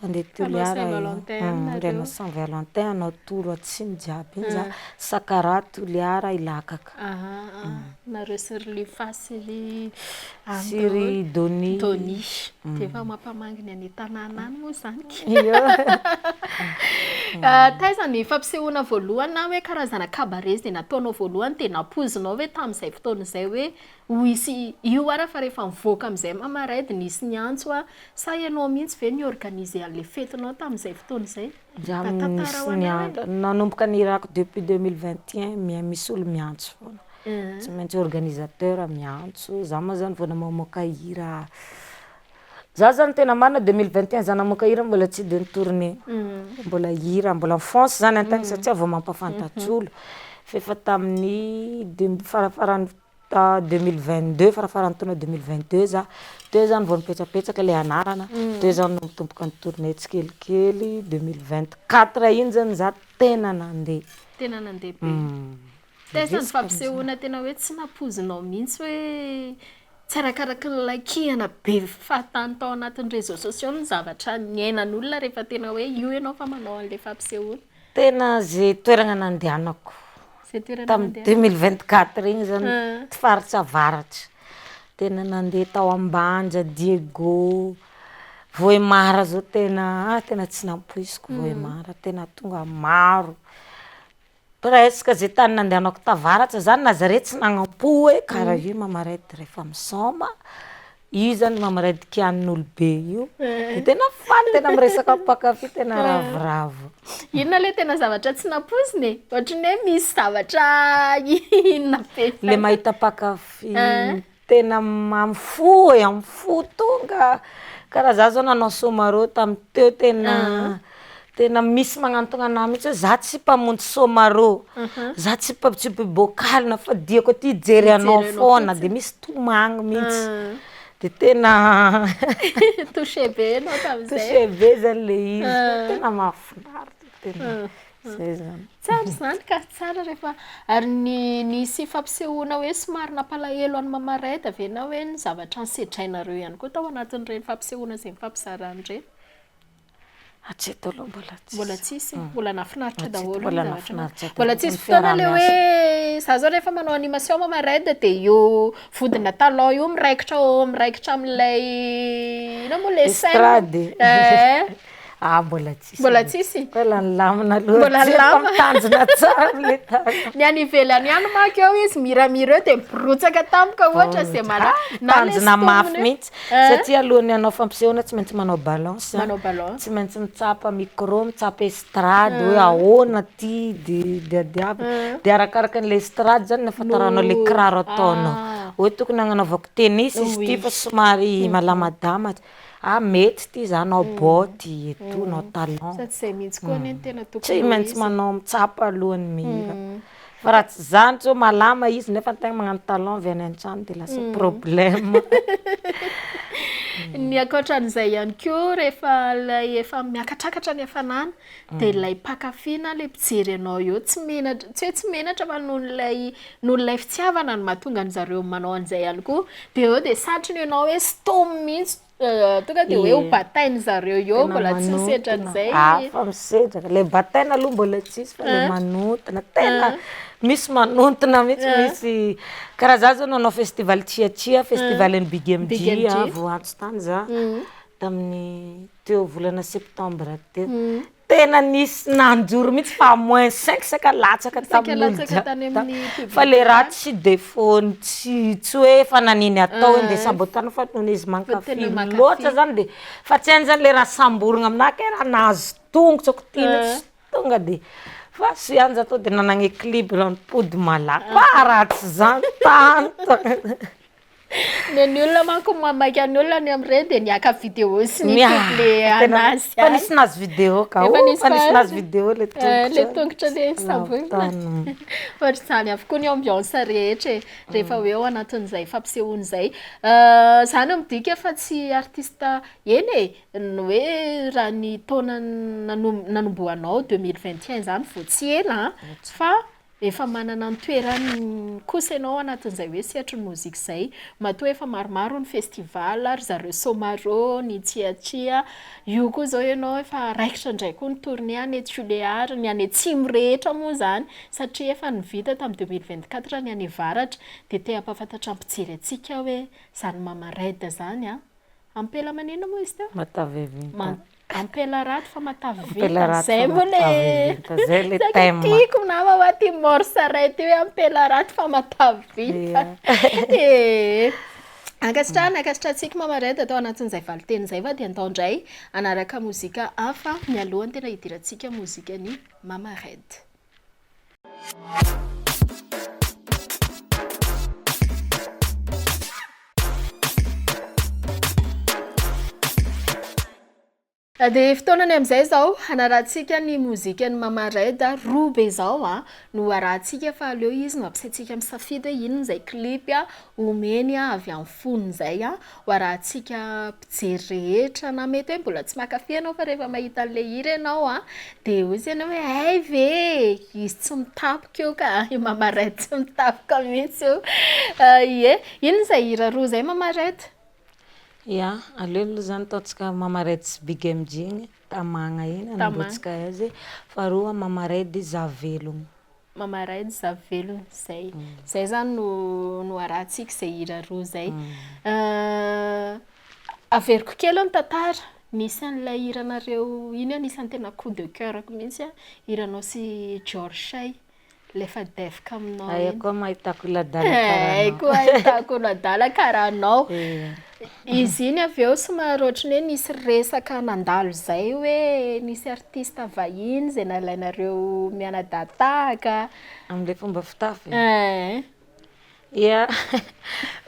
[SPEAKER 2] andeha Toliara andeha hanao saint valentin hanao tour atsimo jiaby iny za, Sakaraha, Toliara, Ilakaka.
[SPEAKER 1] Aha, nareo sy ry Lifa sy ry
[SPEAKER 2] Sy ry Donny.
[SPEAKER 1] Donny, dia efa mampamangy ny any an-tanàna any moa izany.
[SPEAKER 2] Ia.
[SPEAKER 1] Taiza ny. Ny fampisehoana voalohany na hoe karazana cabaret izay nataonao voalohany dia nampoizinao ve tamin'izay fotoana izay hoe ho hisy io ara fa rehefa nivoaka amin'izay Mama Red nisy niantso a, sa ianao mihitsy ve ni-organiser an'ilay fetinao tamin'izay fotoana izay?
[SPEAKER 2] Za
[SPEAKER 1] Mba tantarao
[SPEAKER 2] misy
[SPEAKER 1] anay hoe.
[SPEAKER 2] niantso, nanomboka nihirako depuis 2021 misy olo miantso foana, tsy maintsy organisateur miantso, za moa zany vao namoamoaka hira, za zany tena marina 2021 za namoaka hira mbola tsy de ni-tourner, mbola hira mbola mifonce zany antegna satria vao mampafantatry olo, f'efa tamin'ny deux farafaran'ny 2022 farafaran'ny taona 2022 za, teo zany vao nipetrapetraka le anarana, teo zany natomboka ni-tourner tsikelikely, 2024 iny zany za tena nande.
[SPEAKER 1] Tena nandeha be. Taiza ny fampisehoana tena hoe tsy nampoizinao mihitsy hoe tsy arakaraky ny laikihana be fahatany tao anatin'ny réseaux sociaux ny zavatra niainan'olona rehefa tena hoe io ianao fa manao an'ilay fampisehoana?
[SPEAKER 2] Tena ze toerana nandehanako
[SPEAKER 1] Zay toerana
[SPEAKER 2] tamin'ny
[SPEAKER 1] nandehanana.
[SPEAKER 2] 2024 igny zany, faritra avaratra, tena nandeha tao Ambanja, Diego, Vohemar zao tena ah tena tsy nampoiziko Vohemar, tena tonga maro, presque ze tany nandehanako tavaratra zany na zare tsy nagnampo hoe karaha io Mama Red rehefa misaoma, io zany Mama Red kianin'olo be io, de tena faly tena miresaka amy mpankafy tena ravoravo.
[SPEAKER 1] Inona le tena zavatra tsy nampoizina e? Ohatran'ny hoe misy zavatra inona be
[SPEAKER 2] Le mahita mpankafy tena amy fo e, amy fo tonga, karaha za zao nanao Somarô tamy teo tena tena misy magnantogna anahy mihitsy hoe za tsy mpamonjy Somarô, za tsy mpa- tsy mpiboaka alina fa diako aty hijery anao foana, de misy tomagny mihitsy, de tena
[SPEAKER 1] Touché be ianao tamin'izay.
[SPEAKER 2] Touché be zany le izy fa tena mahafinaritra tena zay zany.
[SPEAKER 1] Tsara izany ka, tsara rehefa ary ny nisy fampisehoana hoe somary nampalahelo an'i Mama Red ve na hoe ny zavatra nisedrainareo ihany koa tao anatin'ireny fampisehoana izay nifampizarana ireny?
[SPEAKER 2] Hatreto aloha mbola tsisy.
[SPEAKER 1] Mbola tsisy, mbola nahafinaritra
[SPEAKER 2] Hatreto
[SPEAKER 1] daholo
[SPEAKER 2] mbola
[SPEAKER 1] ny zavatra
[SPEAKER 2] nahafinaritra
[SPEAKER 1] Mbola
[SPEAKER 2] daholo
[SPEAKER 1] tsisy
[SPEAKER 2] ny
[SPEAKER 1] fotoana le
[SPEAKER 2] fiaraha-miasa.
[SPEAKER 1] hoe za zao rehefa manao animation Mama Red de io vodina talon io miraikitra ao miraikitra amin'ilay inona moa le scène?
[SPEAKER 2] Estrade.
[SPEAKER 1] Eh.
[SPEAKER 2] Ah mbola tsisy.
[SPEAKER 1] Mbola tsisy?
[SPEAKER 2] Mbola nilamina aloha
[SPEAKER 1] Mbola
[SPEAKER 2] hatreto fa
[SPEAKER 1] nilamina.
[SPEAKER 2] mitanjona tsara am'le talon.
[SPEAKER 1] Ny any ivelany ihany manko eo izy miramira eo de mirotsaka tampoka ohatra zay mala- na le
[SPEAKER 2] Tanjona mafy
[SPEAKER 1] sintominy.
[SPEAKER 2] mihitsy
[SPEAKER 1] Eh.
[SPEAKER 2] satria alohan'ny hanao fampisehoana tsy maintsy manao balance,
[SPEAKER 1] Manao balance.
[SPEAKER 2] tsy maintsy mitsapa micro, mitsapa estrade hoe ahoana ty de de adiavy, de arakaraka an'le estrade zany no ahafantaranao le kiraro ataonao, hoe tokony hagnanaovako tennis izy ty fa somary malamadama, ah mety ty za hanao botte et tout, hanao talon.
[SPEAKER 1] Sady zay mihitsy koa anie no tena tokony
[SPEAKER 2] Tsy
[SPEAKER 1] ho
[SPEAKER 2] maintsy
[SPEAKER 1] izy.
[SPEAKER 2] manao mitsapa alohan'ny mihira, fa raha tsy zany tsao malama izy nefa antegna magnano talon avy any an-trano de lasa problème.
[SPEAKER 1] Ny ankoatran'izay ihany koa rehefa lay efa miakatrakatra ny hafanana de lay mpankafy na lay mpijery anao eo tsy menatra tsy hoe tsy menatra fa nohon'ilay nohon'ilay fitiavana no mahatonga an'zareo manao an'izay ihany koa, de eo de satriny ianao hoe sintominy mihitsy tonga de hoe ho batain'zareo eo
[SPEAKER 2] Tena
[SPEAKER 1] mbola tsy nisedra
[SPEAKER 2] manontona.
[SPEAKER 1] an'izay.
[SPEAKER 2] Ah fa misedra, le bataina aloha mbola tsisy fa le manontona tena misy manontona mihitsy, misy karaha za zao nanao festival Tsiatsia, festival an'ny Big MJ
[SPEAKER 1] Big MJ.
[SPEAKER 2] voantso tany za tamin'ny teo volana septembre teo, tena nisy nanjoro mihitsy fa moins cinq saika latsaka
[SPEAKER 1] Saika
[SPEAKER 2] tamin'olo
[SPEAKER 1] latsaka
[SPEAKER 2] jiaby
[SPEAKER 1] tany
[SPEAKER 2] ta-
[SPEAKER 1] amin'ny public
[SPEAKER 2] fa le raha
[SPEAKER 1] tany.
[SPEAKER 2] tsy défaut-ny tsy tsy hoe fa nanino atao hoe ndeha sambo-tany fa noho izy mankafy
[SPEAKER 1] tena mankafy.
[SPEAKER 2] loatra zany de fa tsy hainy zany le raha samborina aminahy ke raha nahazo tongotro ko ty mihitsy tonga de fa soa ihany za to de nanagna équilibre nipody malaky fa raha tsy zany tany.
[SPEAKER 1] Ny an'ny olona manko mamaika ny olona ny amin'ireny de niaka vidéo sy ny
[SPEAKER 2] Mia-
[SPEAKER 1] publier
[SPEAKER 2] tena
[SPEAKER 1] anazy
[SPEAKER 2] fa
[SPEAKER 1] any.
[SPEAKER 2] nisy nahazo vidéo ka,
[SPEAKER 1] Efa
[SPEAKER 2] oh,
[SPEAKER 1] nisy
[SPEAKER 2] fa nisy
[SPEAKER 1] fa-
[SPEAKER 2] nahazo vidéo le
[SPEAKER 1] Eh,
[SPEAKER 2] tongotra.
[SPEAKER 1] le tongotra le samborina.
[SPEAKER 2] Tany.
[SPEAKER 1] Ohatr'izany avokoa ny ambiance rehetra e, rehefa hoe ao anatin'izay fampisehoana izay. Zany midika fa tsy artiste eny e, ny hoe raha ny taona nanom- nanombohanao 2021 zany vao tsy ela an, fa efa manana ny toerany kosa ianao ao anatin'izay hoe sehatry ny mozika izay. Matoa efa maromaro ny festival, ry zareo Somarô, ny Tsiatsia, io koa zao ianao efa raikitra indray koa ny tournée any Tuléar, ny any atsimo rehetra moa zany satria efa nivita tamin'ny 2024 ny any avaratra de te hampahafantatra ny mpijery antsika hoe zany Mama Red zany a, ampela maninona moa izy teo?
[SPEAKER 2] Matavy vinta.
[SPEAKER 1] Ampela raty fa matavy
[SPEAKER 2] Ampela
[SPEAKER 1] vintana.
[SPEAKER 2] raty
[SPEAKER 1] Zay
[SPEAKER 2] fa
[SPEAKER 1] moa le
[SPEAKER 2] matavy vinta, zay le
[SPEAKER 1] Saika
[SPEAKER 2] thème.
[SPEAKER 1] tiako nama hoa ty morse ray ty hoe ampela raty fa matavy vintana. Ee. Ankasitrahana, ankasitrahantsika Mama Red tao anatin'izay valinteny izay fa dia andao indray hanaraka mozika hafa mialohan'ny tena hidirantsika mozikan'i Mama Red. Dia fotoanany amin'izay izao hanarahantsika ny mozikan'i Mama Red, roa be izao no harahantsika fa aleo izy no ampisaintsika misafidy hoe inona izay clip omeny avy amin'ny fony izay ho arahantsika mpijery rehetra na mety hoe mbola tsy mankafy ianao fa rehefa mahita an'ilay hira ianao dia hoy ianao hoe hay ve e! Izy tsy mitapoka io ka, i Mama Red tsy mitapoka mihitsy io. Ie, inona izay hira roa izay Mama Red?
[SPEAKER 2] Ia, aleo aloha izany ataontsika Mama Red sy Big MJ iny, Tamagna iny anombohantsika azy, faharoa Mama Red Za velogno.
[SPEAKER 1] Mama Red Za velogno, zay. Zay zany no no arahantsika izay hira roa izay. Averiko kely ny tantara, nisy an'ilay hiranareo iny anisan'ny tena coup de coeur-ko mihitsy a, hiranao sy George Ilay efa devoka aminao
[SPEAKER 2] Aia
[SPEAKER 1] iny.
[SPEAKER 2] koa mahitako olo adala karaha
[SPEAKER 1] Ay
[SPEAKER 2] anao.
[SPEAKER 1] koa ahitako olo adala karaha anao.
[SPEAKER 2] Ia.
[SPEAKER 1] Izy iny avy eo somary ohatran'ny hoe nisy resaka nandalo izay hoe nisy artiste vahiny izay nalainareo mianadahy tahaka.
[SPEAKER 2] Amin'ilay fomba fitafy?
[SPEAKER 1] Ein.
[SPEAKER 2] Ia,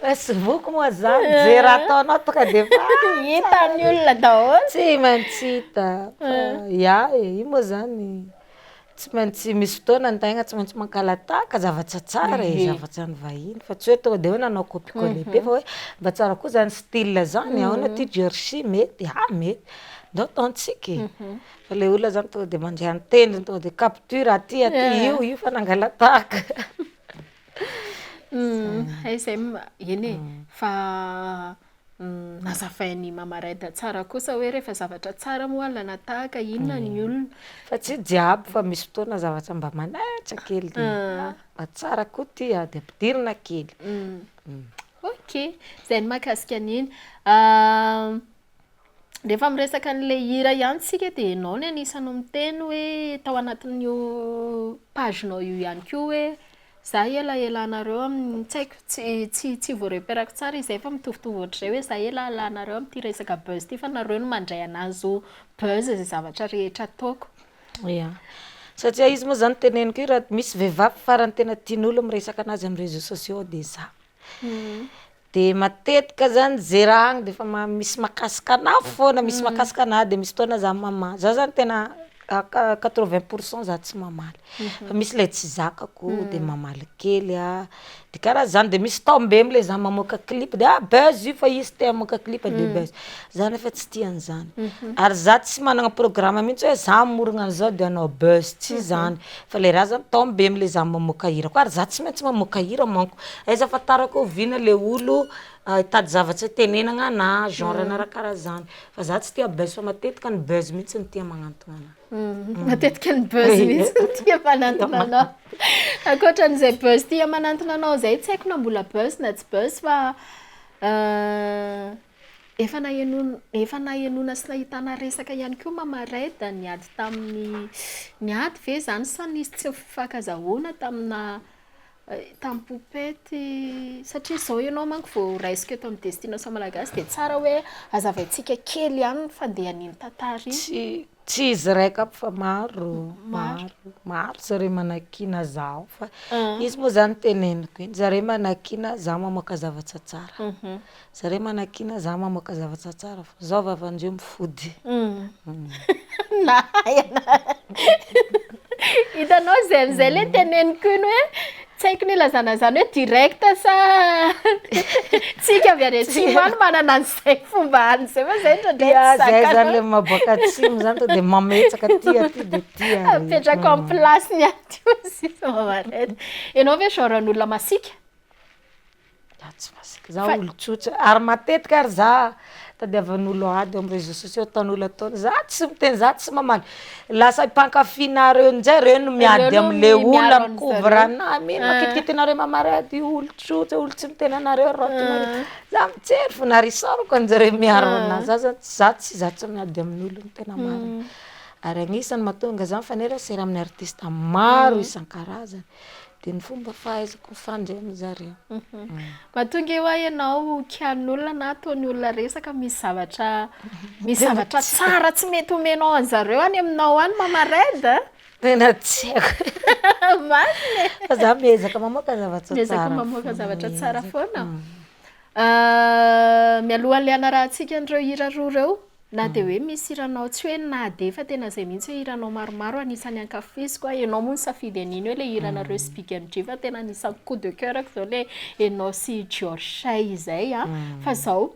[SPEAKER 2] Facebook moa zany, ze raha ataonao tonga de efa
[SPEAKER 1] Hitan'ny olona daholo.
[SPEAKER 2] Tsy maintsy hita, fa ia e, io moa zany tsy maintsy misy fotoana ny tegna tsy maintsy mankalatahaka zavatra tsara e, zavatra an'ny vahiny fa tsy hoe tonga de hoe nanao copie coller be fa hoe mba tsara koa zany style zany, ahoana ty Jersey mety, ah mety, ndao ataontsika e, fa le olona zany tonga de mandray an-tendrony tonga de capture aty aty, io io fa nangalatahaka.
[SPEAKER 1] Hay zay eny e, fa nazavain'i Mama Red tsara kosa hoe rehefa zavatra tsara moa alaina tahaka inona ny olona.
[SPEAKER 2] Fa tsy jiaby fa misy fotoana zavatra mba manaitra kely de mba tsara koa ty a, de ampidirina kely.
[SPEAKER 1] Ok, zay ny mahakasika an'iny. Rehefa miresaka an'ilay hira ihany tsika dia ianao no anisan'ny miteny hoe tao anatin'io page-nao io ihany koa hoe za elaelanareo amin'ny tsy haiko, tsy tsy tsy voareperako tsara izay fa mitovitovy ohatr'izay hoe za elaelanareo amin'ity resaka buzz ty fa nareo no mandray anazy ho buzz izay zavatra rehetra ataoko.
[SPEAKER 2] Ia, satria izy moa zany teneniko io raha misy vehivavy farany tena tian'olo miresaka anazy amin'ny réseaux sociaux de za. De matetika zany ze raha agny de efa ma- misy mahakasika anah foana, misy mahakasika anah de misy fotoana za mamaly, za zany tena quatre-vingt pour cent za tsy mamaly, fa misy le tsy zakako de mamaly kely ah, de karaha zany de misy tombe amle za mamoaka clip de ah buzz io fa izy te hamoaka clip de buzz, za nefa tsy tia an'zany, ary za tsy manana programme mihintsy hoe za hamorona an'zao de hanao buzz, tsy zany, fa le raha zany tombe amle za mamoaka hira koa ary za tsy maintsy mamoaka hira manko, aiza ahafantarako oviana le olo hitady zavatra hitenenana anahy, genre-na raha karaha zany, fa za tsy tia buzz fa matetika ny buzz mihintsy no tia magnantona anahy.
[SPEAKER 1] Matetika ny buzz mihintsy no tia manantona anao. Ankoatran'izay buzz tia manantona anao zay, tsy haiko na mbola buzz na tsy buzz fa efa naheno- efa nahenoana sy nahitana resaka ihany koa Mama Red niady tamin'ny, niady ve zany sa nisy tsy fifankazahoana tamina tamin'ny Poupette satria izao ianao manko vao raisiko eto amin'ny Destination Malagasy dia tsara hoe hazavaintsika kely ihany ny fandehan'iny tantara iny.
[SPEAKER 2] Tsy tsy izy raika aby fa maro, maro, maro zare manakiana zaho fa izy moa zany teneniko iny, zare manakiana za mamoaka zavatra tsara, zare manakiana za mamoaka zavatra tsara fa zao vavandreo mifody.
[SPEAKER 1] Nahay anah. Hitanao zay am'zay le teneniko iny hoe tsy haiko ny ilazana an'izany hoe direct sa tsika avy any atsimo any manana an'izay fomba any zay fa zay indraindray
[SPEAKER 2] Ia,
[SPEAKER 1] tsy
[SPEAKER 2] zay
[SPEAKER 1] zakanao.
[SPEAKER 2] zany le mahaboaka atsimo zany to de mametsaka aty aty de ty ary.
[SPEAKER 1] Apetrako amin'ny place-ny aty hozy izy Mama Red. Ianao ve genre n'olona masiaka?
[SPEAKER 2] Za tsy masiaka, za olo tsotra ary matetika ary za tadiavan'olo ady amy réseaux sociaux, ataon'olo ataony, za tsy miteny, za tsy mamaly, lasa mpankafy nareo njay reo no miady
[SPEAKER 1] Reo no
[SPEAKER 2] am'le olona
[SPEAKER 1] miaro
[SPEAKER 2] mi-couvre
[SPEAKER 1] an'zareo.
[SPEAKER 2] anahy, mino ma kitikitihinareo Mama Redd io olo tsotra, olo tsy miteny anareo raotinareo, za mijery fôgna ary isaorako anjareo miaro anahy, za zany za tsy za tsy miady amin'olo ny tena marina, ary agnisan'ny mahatonga za mifanerasera amin'ny artista maro isan-karazany de ny fomba fahaizako mifandray amin-jareo.
[SPEAKER 1] Mahatonga eo hoa ianao kianin'olona na ataon'ny olona resaka misy zavatra misy zavatra tsara tsy mety omenao an'zareo any aminao any Mama Red a?
[SPEAKER 2] Tena tsy haiko.
[SPEAKER 1] Marina e!
[SPEAKER 2] Fa za miezaka mamoaka zavatra
[SPEAKER 1] Miezaka
[SPEAKER 2] tsara
[SPEAKER 1] mamoaka
[SPEAKER 2] foagna,
[SPEAKER 1] zavatra tsara
[SPEAKER 2] miezaka.
[SPEAKER 1] foana. Mialohan'le hanarahantsika an'ireo hira roa ireo, na de hoe misy hiranao tsy hoe na de fa tena zay mihitsy hoe hiranao maromaro anisan'ny ankafiziko a, ianao moa nisafidy an'iny hoe le hiranareo sy Big MJ fa tena anisan'ny coup de coeur-ko zao le ianao sy George Shay izay a. Fa zao,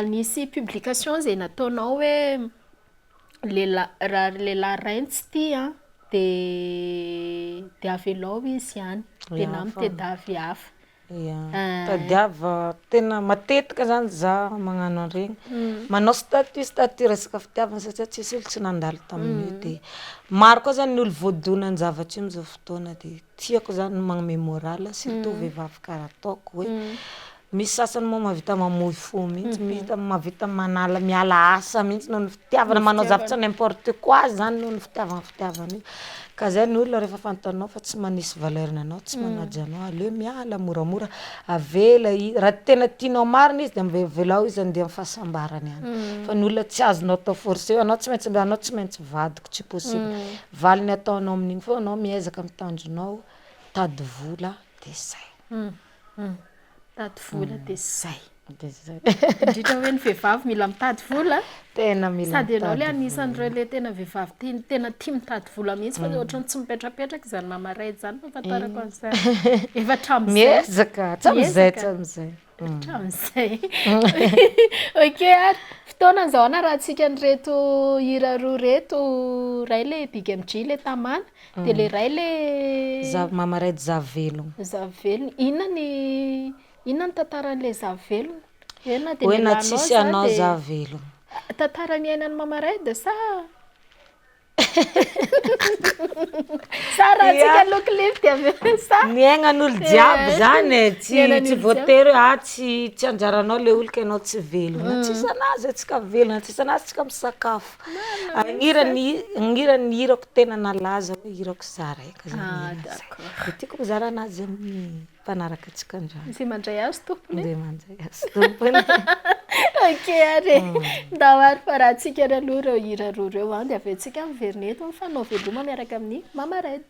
[SPEAKER 1] nisy publication zay nataonao hoe lehilahy raha lehilahy ray no tsy tia de de avelao izy any de na mitadiavy hafa.
[SPEAKER 2] Ia, mitadiava tena matetika zany za magnano an'iregny, manao statut statut resaka fitiavana satria tsisy olo tsy nandalo tamin'io de maro koa zany ny olo voadonan'ny zavatra io amizao fotoana de tiako zany magnome moral surtout vehivavy karaha ataoko hoe misy sasany moa mahavita mamoy fo mihitsy, mita- mahavita manala miala asa mihitsy noho ny fitiavana, manao zavatra n'importe quoi zany noho ny fitiavana fitiavana io, ka zay ny olona rehefa fantanao fa tsy manisy valeurny anao, tsy manaja anao, aleo miala moramora, avela i- raha tena tianao marina izy de ave- avelao izy andeha amy fahasambarany any, fa ny olona tsy azonao atao forcé hoe anao tsy maintsy mba anao tsy maintsy vadiko, tsy possible, valiny ataonao amin'igny foa anao miezaka amy tanjonao, mitady vola de zay.
[SPEAKER 1] Mitady vola de zay.
[SPEAKER 2] De zay.
[SPEAKER 1] Indrindra hoe ny vehivavy mila mitady vola.
[SPEAKER 2] Tena mila
[SPEAKER 1] Sady ianao le
[SPEAKER 2] mitady
[SPEAKER 1] anisan'ireo le tena vehivavy tia- tena tia mitady vola mihitsy fa ohatran'ny tsy mipetrapetraka izany Mama Red zany fahafantarako an'izay. Efa hatramin'izay.
[SPEAKER 2] Miezaka, hatram'izay,
[SPEAKER 1] Miezaka.
[SPEAKER 2] hatram'izay.
[SPEAKER 1] Hatramin'izay. Ok ary, fotoana izao hanarahantsika an'ireto hira roa reto, ray le Big MJ le Tamana, de le ray le
[SPEAKER 2] Za- Mama Red za velogno.
[SPEAKER 1] Za velona. Inona ny inona ny tantaran'le za velona? Hoe na de
[SPEAKER 2] Hoe na
[SPEAKER 1] nialanao
[SPEAKER 2] tsisy
[SPEAKER 1] za
[SPEAKER 2] anao
[SPEAKER 1] de
[SPEAKER 2] za velogno.
[SPEAKER 1] Tantara niainan'i Mama Red sa sa rahantsika aloha clip de avy eo sa?
[SPEAKER 2] Niaignan'olo jiaby zany e, tsy
[SPEAKER 1] Niaignan'olo
[SPEAKER 2] tsy
[SPEAKER 1] jiaby.
[SPEAKER 2] voatery hoe ah tsy tsy anjaranao le olo ke anao tsy velogno, na tsisy anazy antsika velogno, na tsisy anazy tsika misakafo. Agniran'ny agniran'ny hirako tena nalaza hoe hirako za raika zany
[SPEAKER 1] Ah,
[SPEAKER 2] hira zay.
[SPEAKER 1] d'accord.
[SPEAKER 2] De tiako mizara anazy amin'ny mpanaraka antsika androany.
[SPEAKER 1] Zay mandray azy tompony.
[SPEAKER 2] Zay mandray azy tompony.
[SPEAKER 1] Ok ary e. Ndao ary fa rahantsika ary aloha ireo hira roa ireo a, de avy eo tsika miverina eto mifanao veloma miaraka amin'ny Mama Red.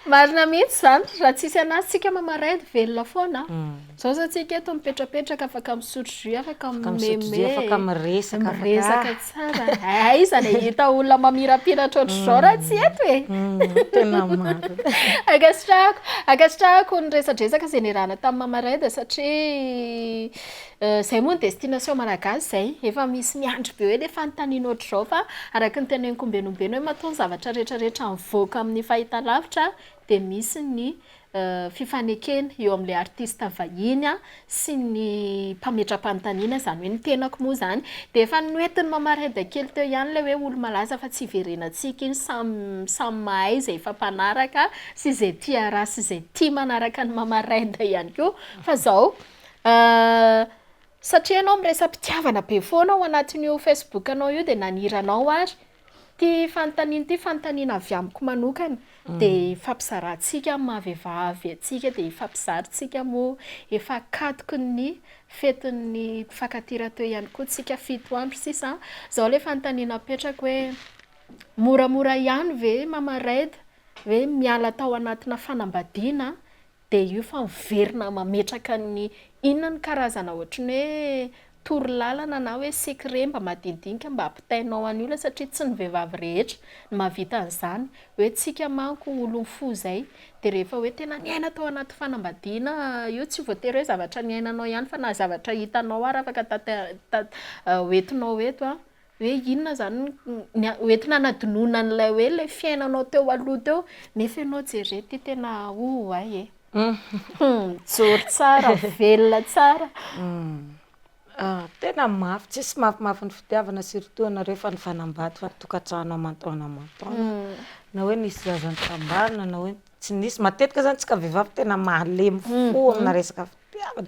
[SPEAKER 1] Marina mihitsy zany, raha tsisy anazy tsika Mama Red velona foana. Zao zao tsika eto mipetrapetraka afaka misotro jus, afaka
[SPEAKER 2] Afaka misotro jus,
[SPEAKER 1] mimeme,
[SPEAKER 2] afaka miresaka, afaka-
[SPEAKER 1] miresaka tsara. Aiza ny ahita olona mamirapiratra ohatr'izao raha tsy eto e.
[SPEAKER 2] Tena marina.
[SPEAKER 1] Ankasitrahako, ankasitrahako ny resadresaka izay niarahana tamin'ny Mama Red satria zay moa ny destination malagasy zay, efa misy miandry be hoe le fanontaniana ohatr'izao fa araka ny teneniko ombenombeno hoe matoa ny zavatra rehetrarehetra mivoaka amin'ny fahitalavitra de misy ny fifanekena eo amin'ilay artista vahiny a sy ny mpametra-panontaniana, izany hoe ny tenako moa zany. De efa noentin'i Mama Red kely teo ihany ilay hoe olo-malaza fa tsy hiverenantsika iny, samy samy mahay izay efa mpanaraka sy izay tia raha sy izay tia manaraka an'i Mama Red ihany koa. Fa zao, satria ianao miresa-pitiavana be foana ao anatin'io Facebook-nao io de naniry anao ary ty fanontaniana ty fanontaniana avy amiko manokana de ifampizarantsika amin'ny maha-vehivavy antsika de ifampizara moa efa akatoky ny fetin'ny mpifankatia rahateo ihany koa tsika 7 andro sisa. Zao le fanontaniana apetrako hoe moramora ihany ve Mama Red hoe miala tao anatina fanambadiana de io fa miverina mametraka ny inona ny karazana ohatran'ny hoe toro lalana na hoe secret mba madinidinika mba ampitainao an'ny olona satria tsy ny vehivavy rehetra no mahavita an'izany, hoe tsika manko olon'ny fo zay de rehefa hoe tena niaina tao anaty fanambadiana io tsy voatery hoe zavatra niainanao ihany fa na zavatra hitanao ary afaka tanta- ta- hoentinao eto a. Hoe inona izany ny hoentina hanadinoana an'ilay hoe ilay fiainanao teo aloha teo nefa ianao jereo ity tena oay e! Mijoro tsara, velona tsara.
[SPEAKER 2] Tena mafy, tsisy mafimafy ny fitiavana surtout anareo efa nifanambady fa tokantrano aman-taona aman-taona, na hoe nisy zaza nitambarana na hoe tsy nisy, matetika zany tsika vehivavy tena malemy fo amina resaka fitiavana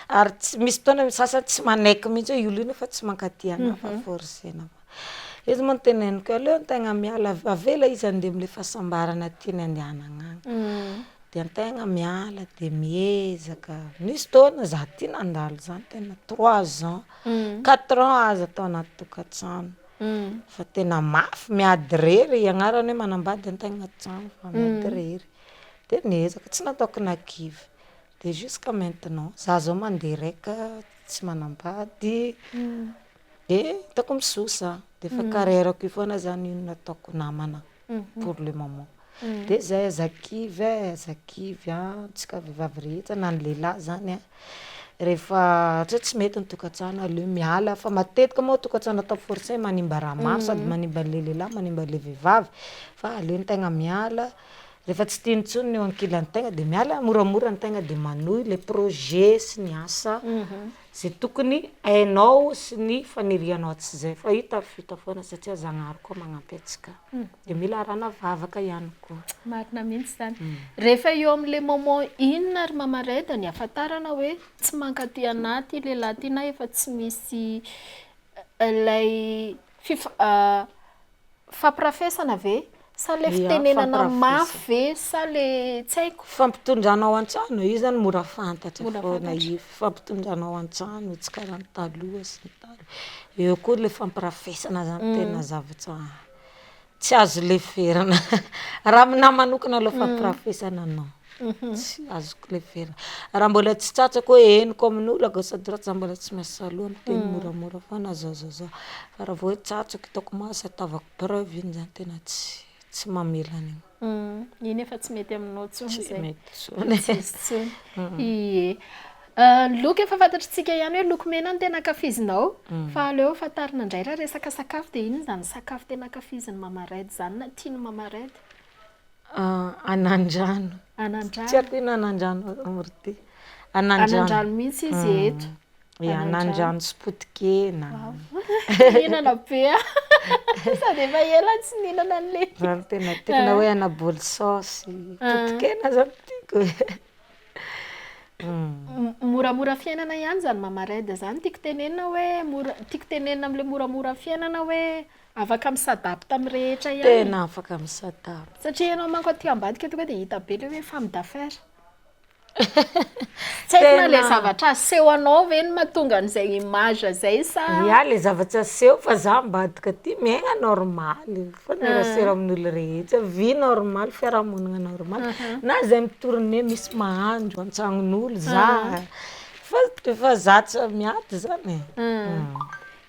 [SPEAKER 2] ary tsy misy fotoana ny sasany tsy manaiky mihitsy hoe io olona io nefa tsy mankatia anah fa forcena foana, izy moa no teneniko hoe aleo antegna miala avela izy andeha amle fahasambarana tiany andehanana agny, de antegna miala de miezaka, nisy fotoana zah ty nandalo zany tena trois ans, quatre ans aza tao anaty tokantrano fa tena mafy miady rery, agnarany hoe manambady antegna agnaty tragno fa miady rery, de niezaka tsy nataoko nahakivy de jusqu'à maintenant za zao mande raika tsy manambady de hitako misosa de efa carrièrako io foana zany io no nataoko namana pour le moment, de zay aza kivy e, aza kivy a, antsika vehivavy rehetra na ny lehilahy zany a, rehefa ohatra hoe tsy mety ny tokantrano aleo miala fa matetika moa tokantrano atao forcé manimba raha maro sady manimba an'le lehilahy manimba an'le vehivavy fa aleo antegna miala, rehefa tsy tiany intsony ny eo ankilantegna de miala moramora antegna de manohy le projet sy ny asa zay tokony hainao sy ny fanirianao hatrizay fa io tafita foana satria Zagnahary koa magnampy antsika de mila arahana vavaka ihany koa.
[SPEAKER 1] Marina mihitsy zany. Rehefa eo amin'le moment inona ry Mama Red ny ahafantarana hoe tsy mankaty anah ty lehilahy ty na efa tsy misy ilay fif- fampirafesana ve sa le
[SPEAKER 2] Ia,
[SPEAKER 1] fitenenana
[SPEAKER 2] fampirafesana.
[SPEAKER 1] mafy ve sa le tsy haiko?
[SPEAKER 2] Fampitondranao an-trano, io zany mora fantatra
[SPEAKER 1] Mora
[SPEAKER 2] foana
[SPEAKER 1] fantatra.
[SPEAKER 2] io, fampitondranao an-trano tsy karaha ny taloha sy ny tariny, eo koa le fampirafesana zany tena zavatra tsy azo leferina raha aminahy manokana aloha fampirafesana non, tsy azoko leferina, raha mbola tsy tratrako hoe henoko amin'olo à gauche à droite za mbola tsy miasa loha miteny moramora foana zao zao zao, fa raha vao hoe tratrako hitako maso ahitavako preuve iny zany tena tsy tsy mamela an'igny.
[SPEAKER 1] Iny efa tsy mety aminao intsony
[SPEAKER 2] Tsy
[SPEAKER 1] zay.
[SPEAKER 2] mety intsony.
[SPEAKER 1] Tsy izy intsony. Ie. Ny loko efa fantatritsika ihany hoe loko mena no tena ankafizinao, fa aleo fantarina indray raha resaka sakafo dia inona izany sakafo tena ankafizin'i Mama Red izany na tian'i Mama Red?
[SPEAKER 2] Anandrano.
[SPEAKER 1] Anandrano.
[SPEAKER 2] Tsy haiko ino anandrano amorty. Anandrano.
[SPEAKER 1] Anandrano mihitsy izy eto.
[SPEAKER 2] Ia, anandrano sy potikena.
[SPEAKER 1] Mihinana be aho. Sady efa ela tsy nihinana an'ilay.
[SPEAKER 2] Zany tena tiako na hoe anaboly saosy, potikena zany tiako e.
[SPEAKER 1] Moramora fiainana ihany zany Mama Red zany, tiako tenenina hoe mora, tiako tenenina amin'ilay moramora fiainana hoe afaka mi-s'adapte amin'ny rehetra ihany.
[SPEAKER 2] Tena afaka mi-s'adapte.
[SPEAKER 1] Satria ianao manko aty ambadika tonga dia hita be ilay hoe femme d'affaires. Tsy haiko na ilay zavatra aseho anao ve no mahatonga an'izay image zay sa.
[SPEAKER 2] Ia, le zavatra aseho fa za ambadika aty miaigna normaly, mifanerasera amin'olo rehetra, vie normale, fiarahamonigna normale, na zay mi-tourner misy mahandro an-tragnon'olo za, fa efa zatra miady zany e.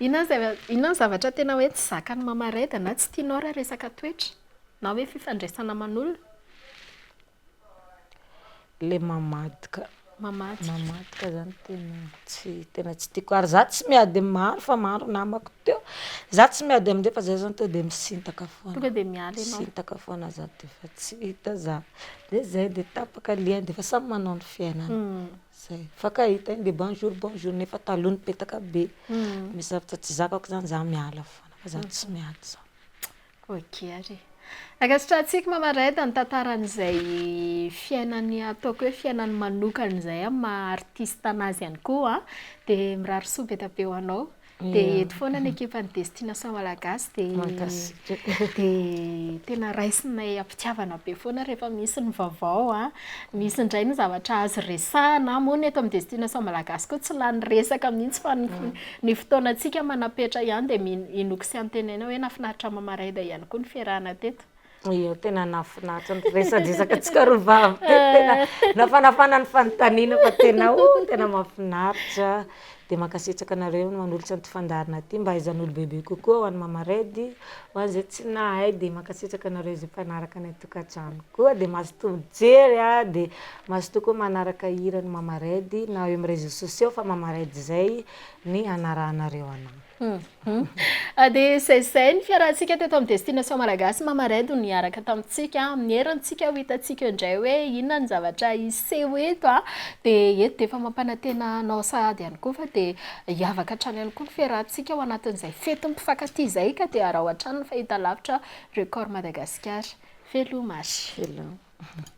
[SPEAKER 1] Inona ny zava- inona ny zavatra tena hoe tsy zakan'i Mama Red na tsy tianao raha resaka toetra na hoe fifandraisana aman'olona?
[SPEAKER 2] Le mamadika.
[SPEAKER 1] Mamadika.
[SPEAKER 2] Mamadika zany tena tsy tena tsy tiako ary za tsy miady amy maro fa maro namako teo, za tsy miady amindreo fa za zany tonga de misintaka foana.
[SPEAKER 1] Tonga de miala ianao.
[SPEAKER 2] Misintaka foana za de fa tsy hita za, de zay de tapaka lien de fa samy manao ny fiainany, zay, mifankahita eny de bonjour bonjour nefa taloha nipetaka be, misy zavatra tsy zakako zany za miala foana fa za tsy miady zany.
[SPEAKER 1] Ok ary e. Ankasitrahantsika Mama Red ny tantaran'izay fiainany ataoko hoe fiainany manokana izay amin'ny maha artiste anazy ihany koa. Dia mirary soa be dia be ho anao. Dia eto foana ny ekipan'ny Destination Malagasy dia
[SPEAKER 2] Mankasitraka.
[SPEAKER 1] dia tena raisinay am-pitiavana be foana rehefa misy ny vaovao a. Misy indray ny zavatra azo resahana moa ny eto amin'ny Destination Malagasy koa tsy lany resaka mihitsy fa ny ny fotoanantsika manam-petra ihany dia mi- inoako sy antenaina hoe nahafinaritra Mama Raida ihany koa ny fiarahana teto.
[SPEAKER 2] Ia, tena nahafinaritra ny resadresaka antsika roa vavy teto, tena nafanafana ny fanontaniana fa tena oh, tena mahafinaritra. Dia mankasitraka anareo manolotra an'ity fandaharana ity mba ahaizan'olo bebe kokoa ho an'ny Mama Red, ho an'izay tsy nahay dia mankasitraka anareo izay mpanaraka any an-tokantrano koa dia mazotoa mijery a, dia mazotoa koa manaraka hiran'i Mama Red na eo amin'ny réseaux sociaux fa Mama Red izay ny anarahanareo anahy.
[SPEAKER 1] Dia izay izay ny fiarahantsika teto amin'ny Destination Malagasy. Mama Red no niaraka tamintsika. Amin'ny herintsika ho hitantsika eo indray hoe inona ny zavatra hiseho eto. Dia eto dia efa mampanantena anao sahady ihany koa fa dia hiavaka hatrany ihany koa ny fiarahantsika ao anatin'izay fetin'ny mpifankatia izay ka dia araho hatrany ny fahitalavitra Record Madagascar. Veloma ary.
[SPEAKER 2] Veloma.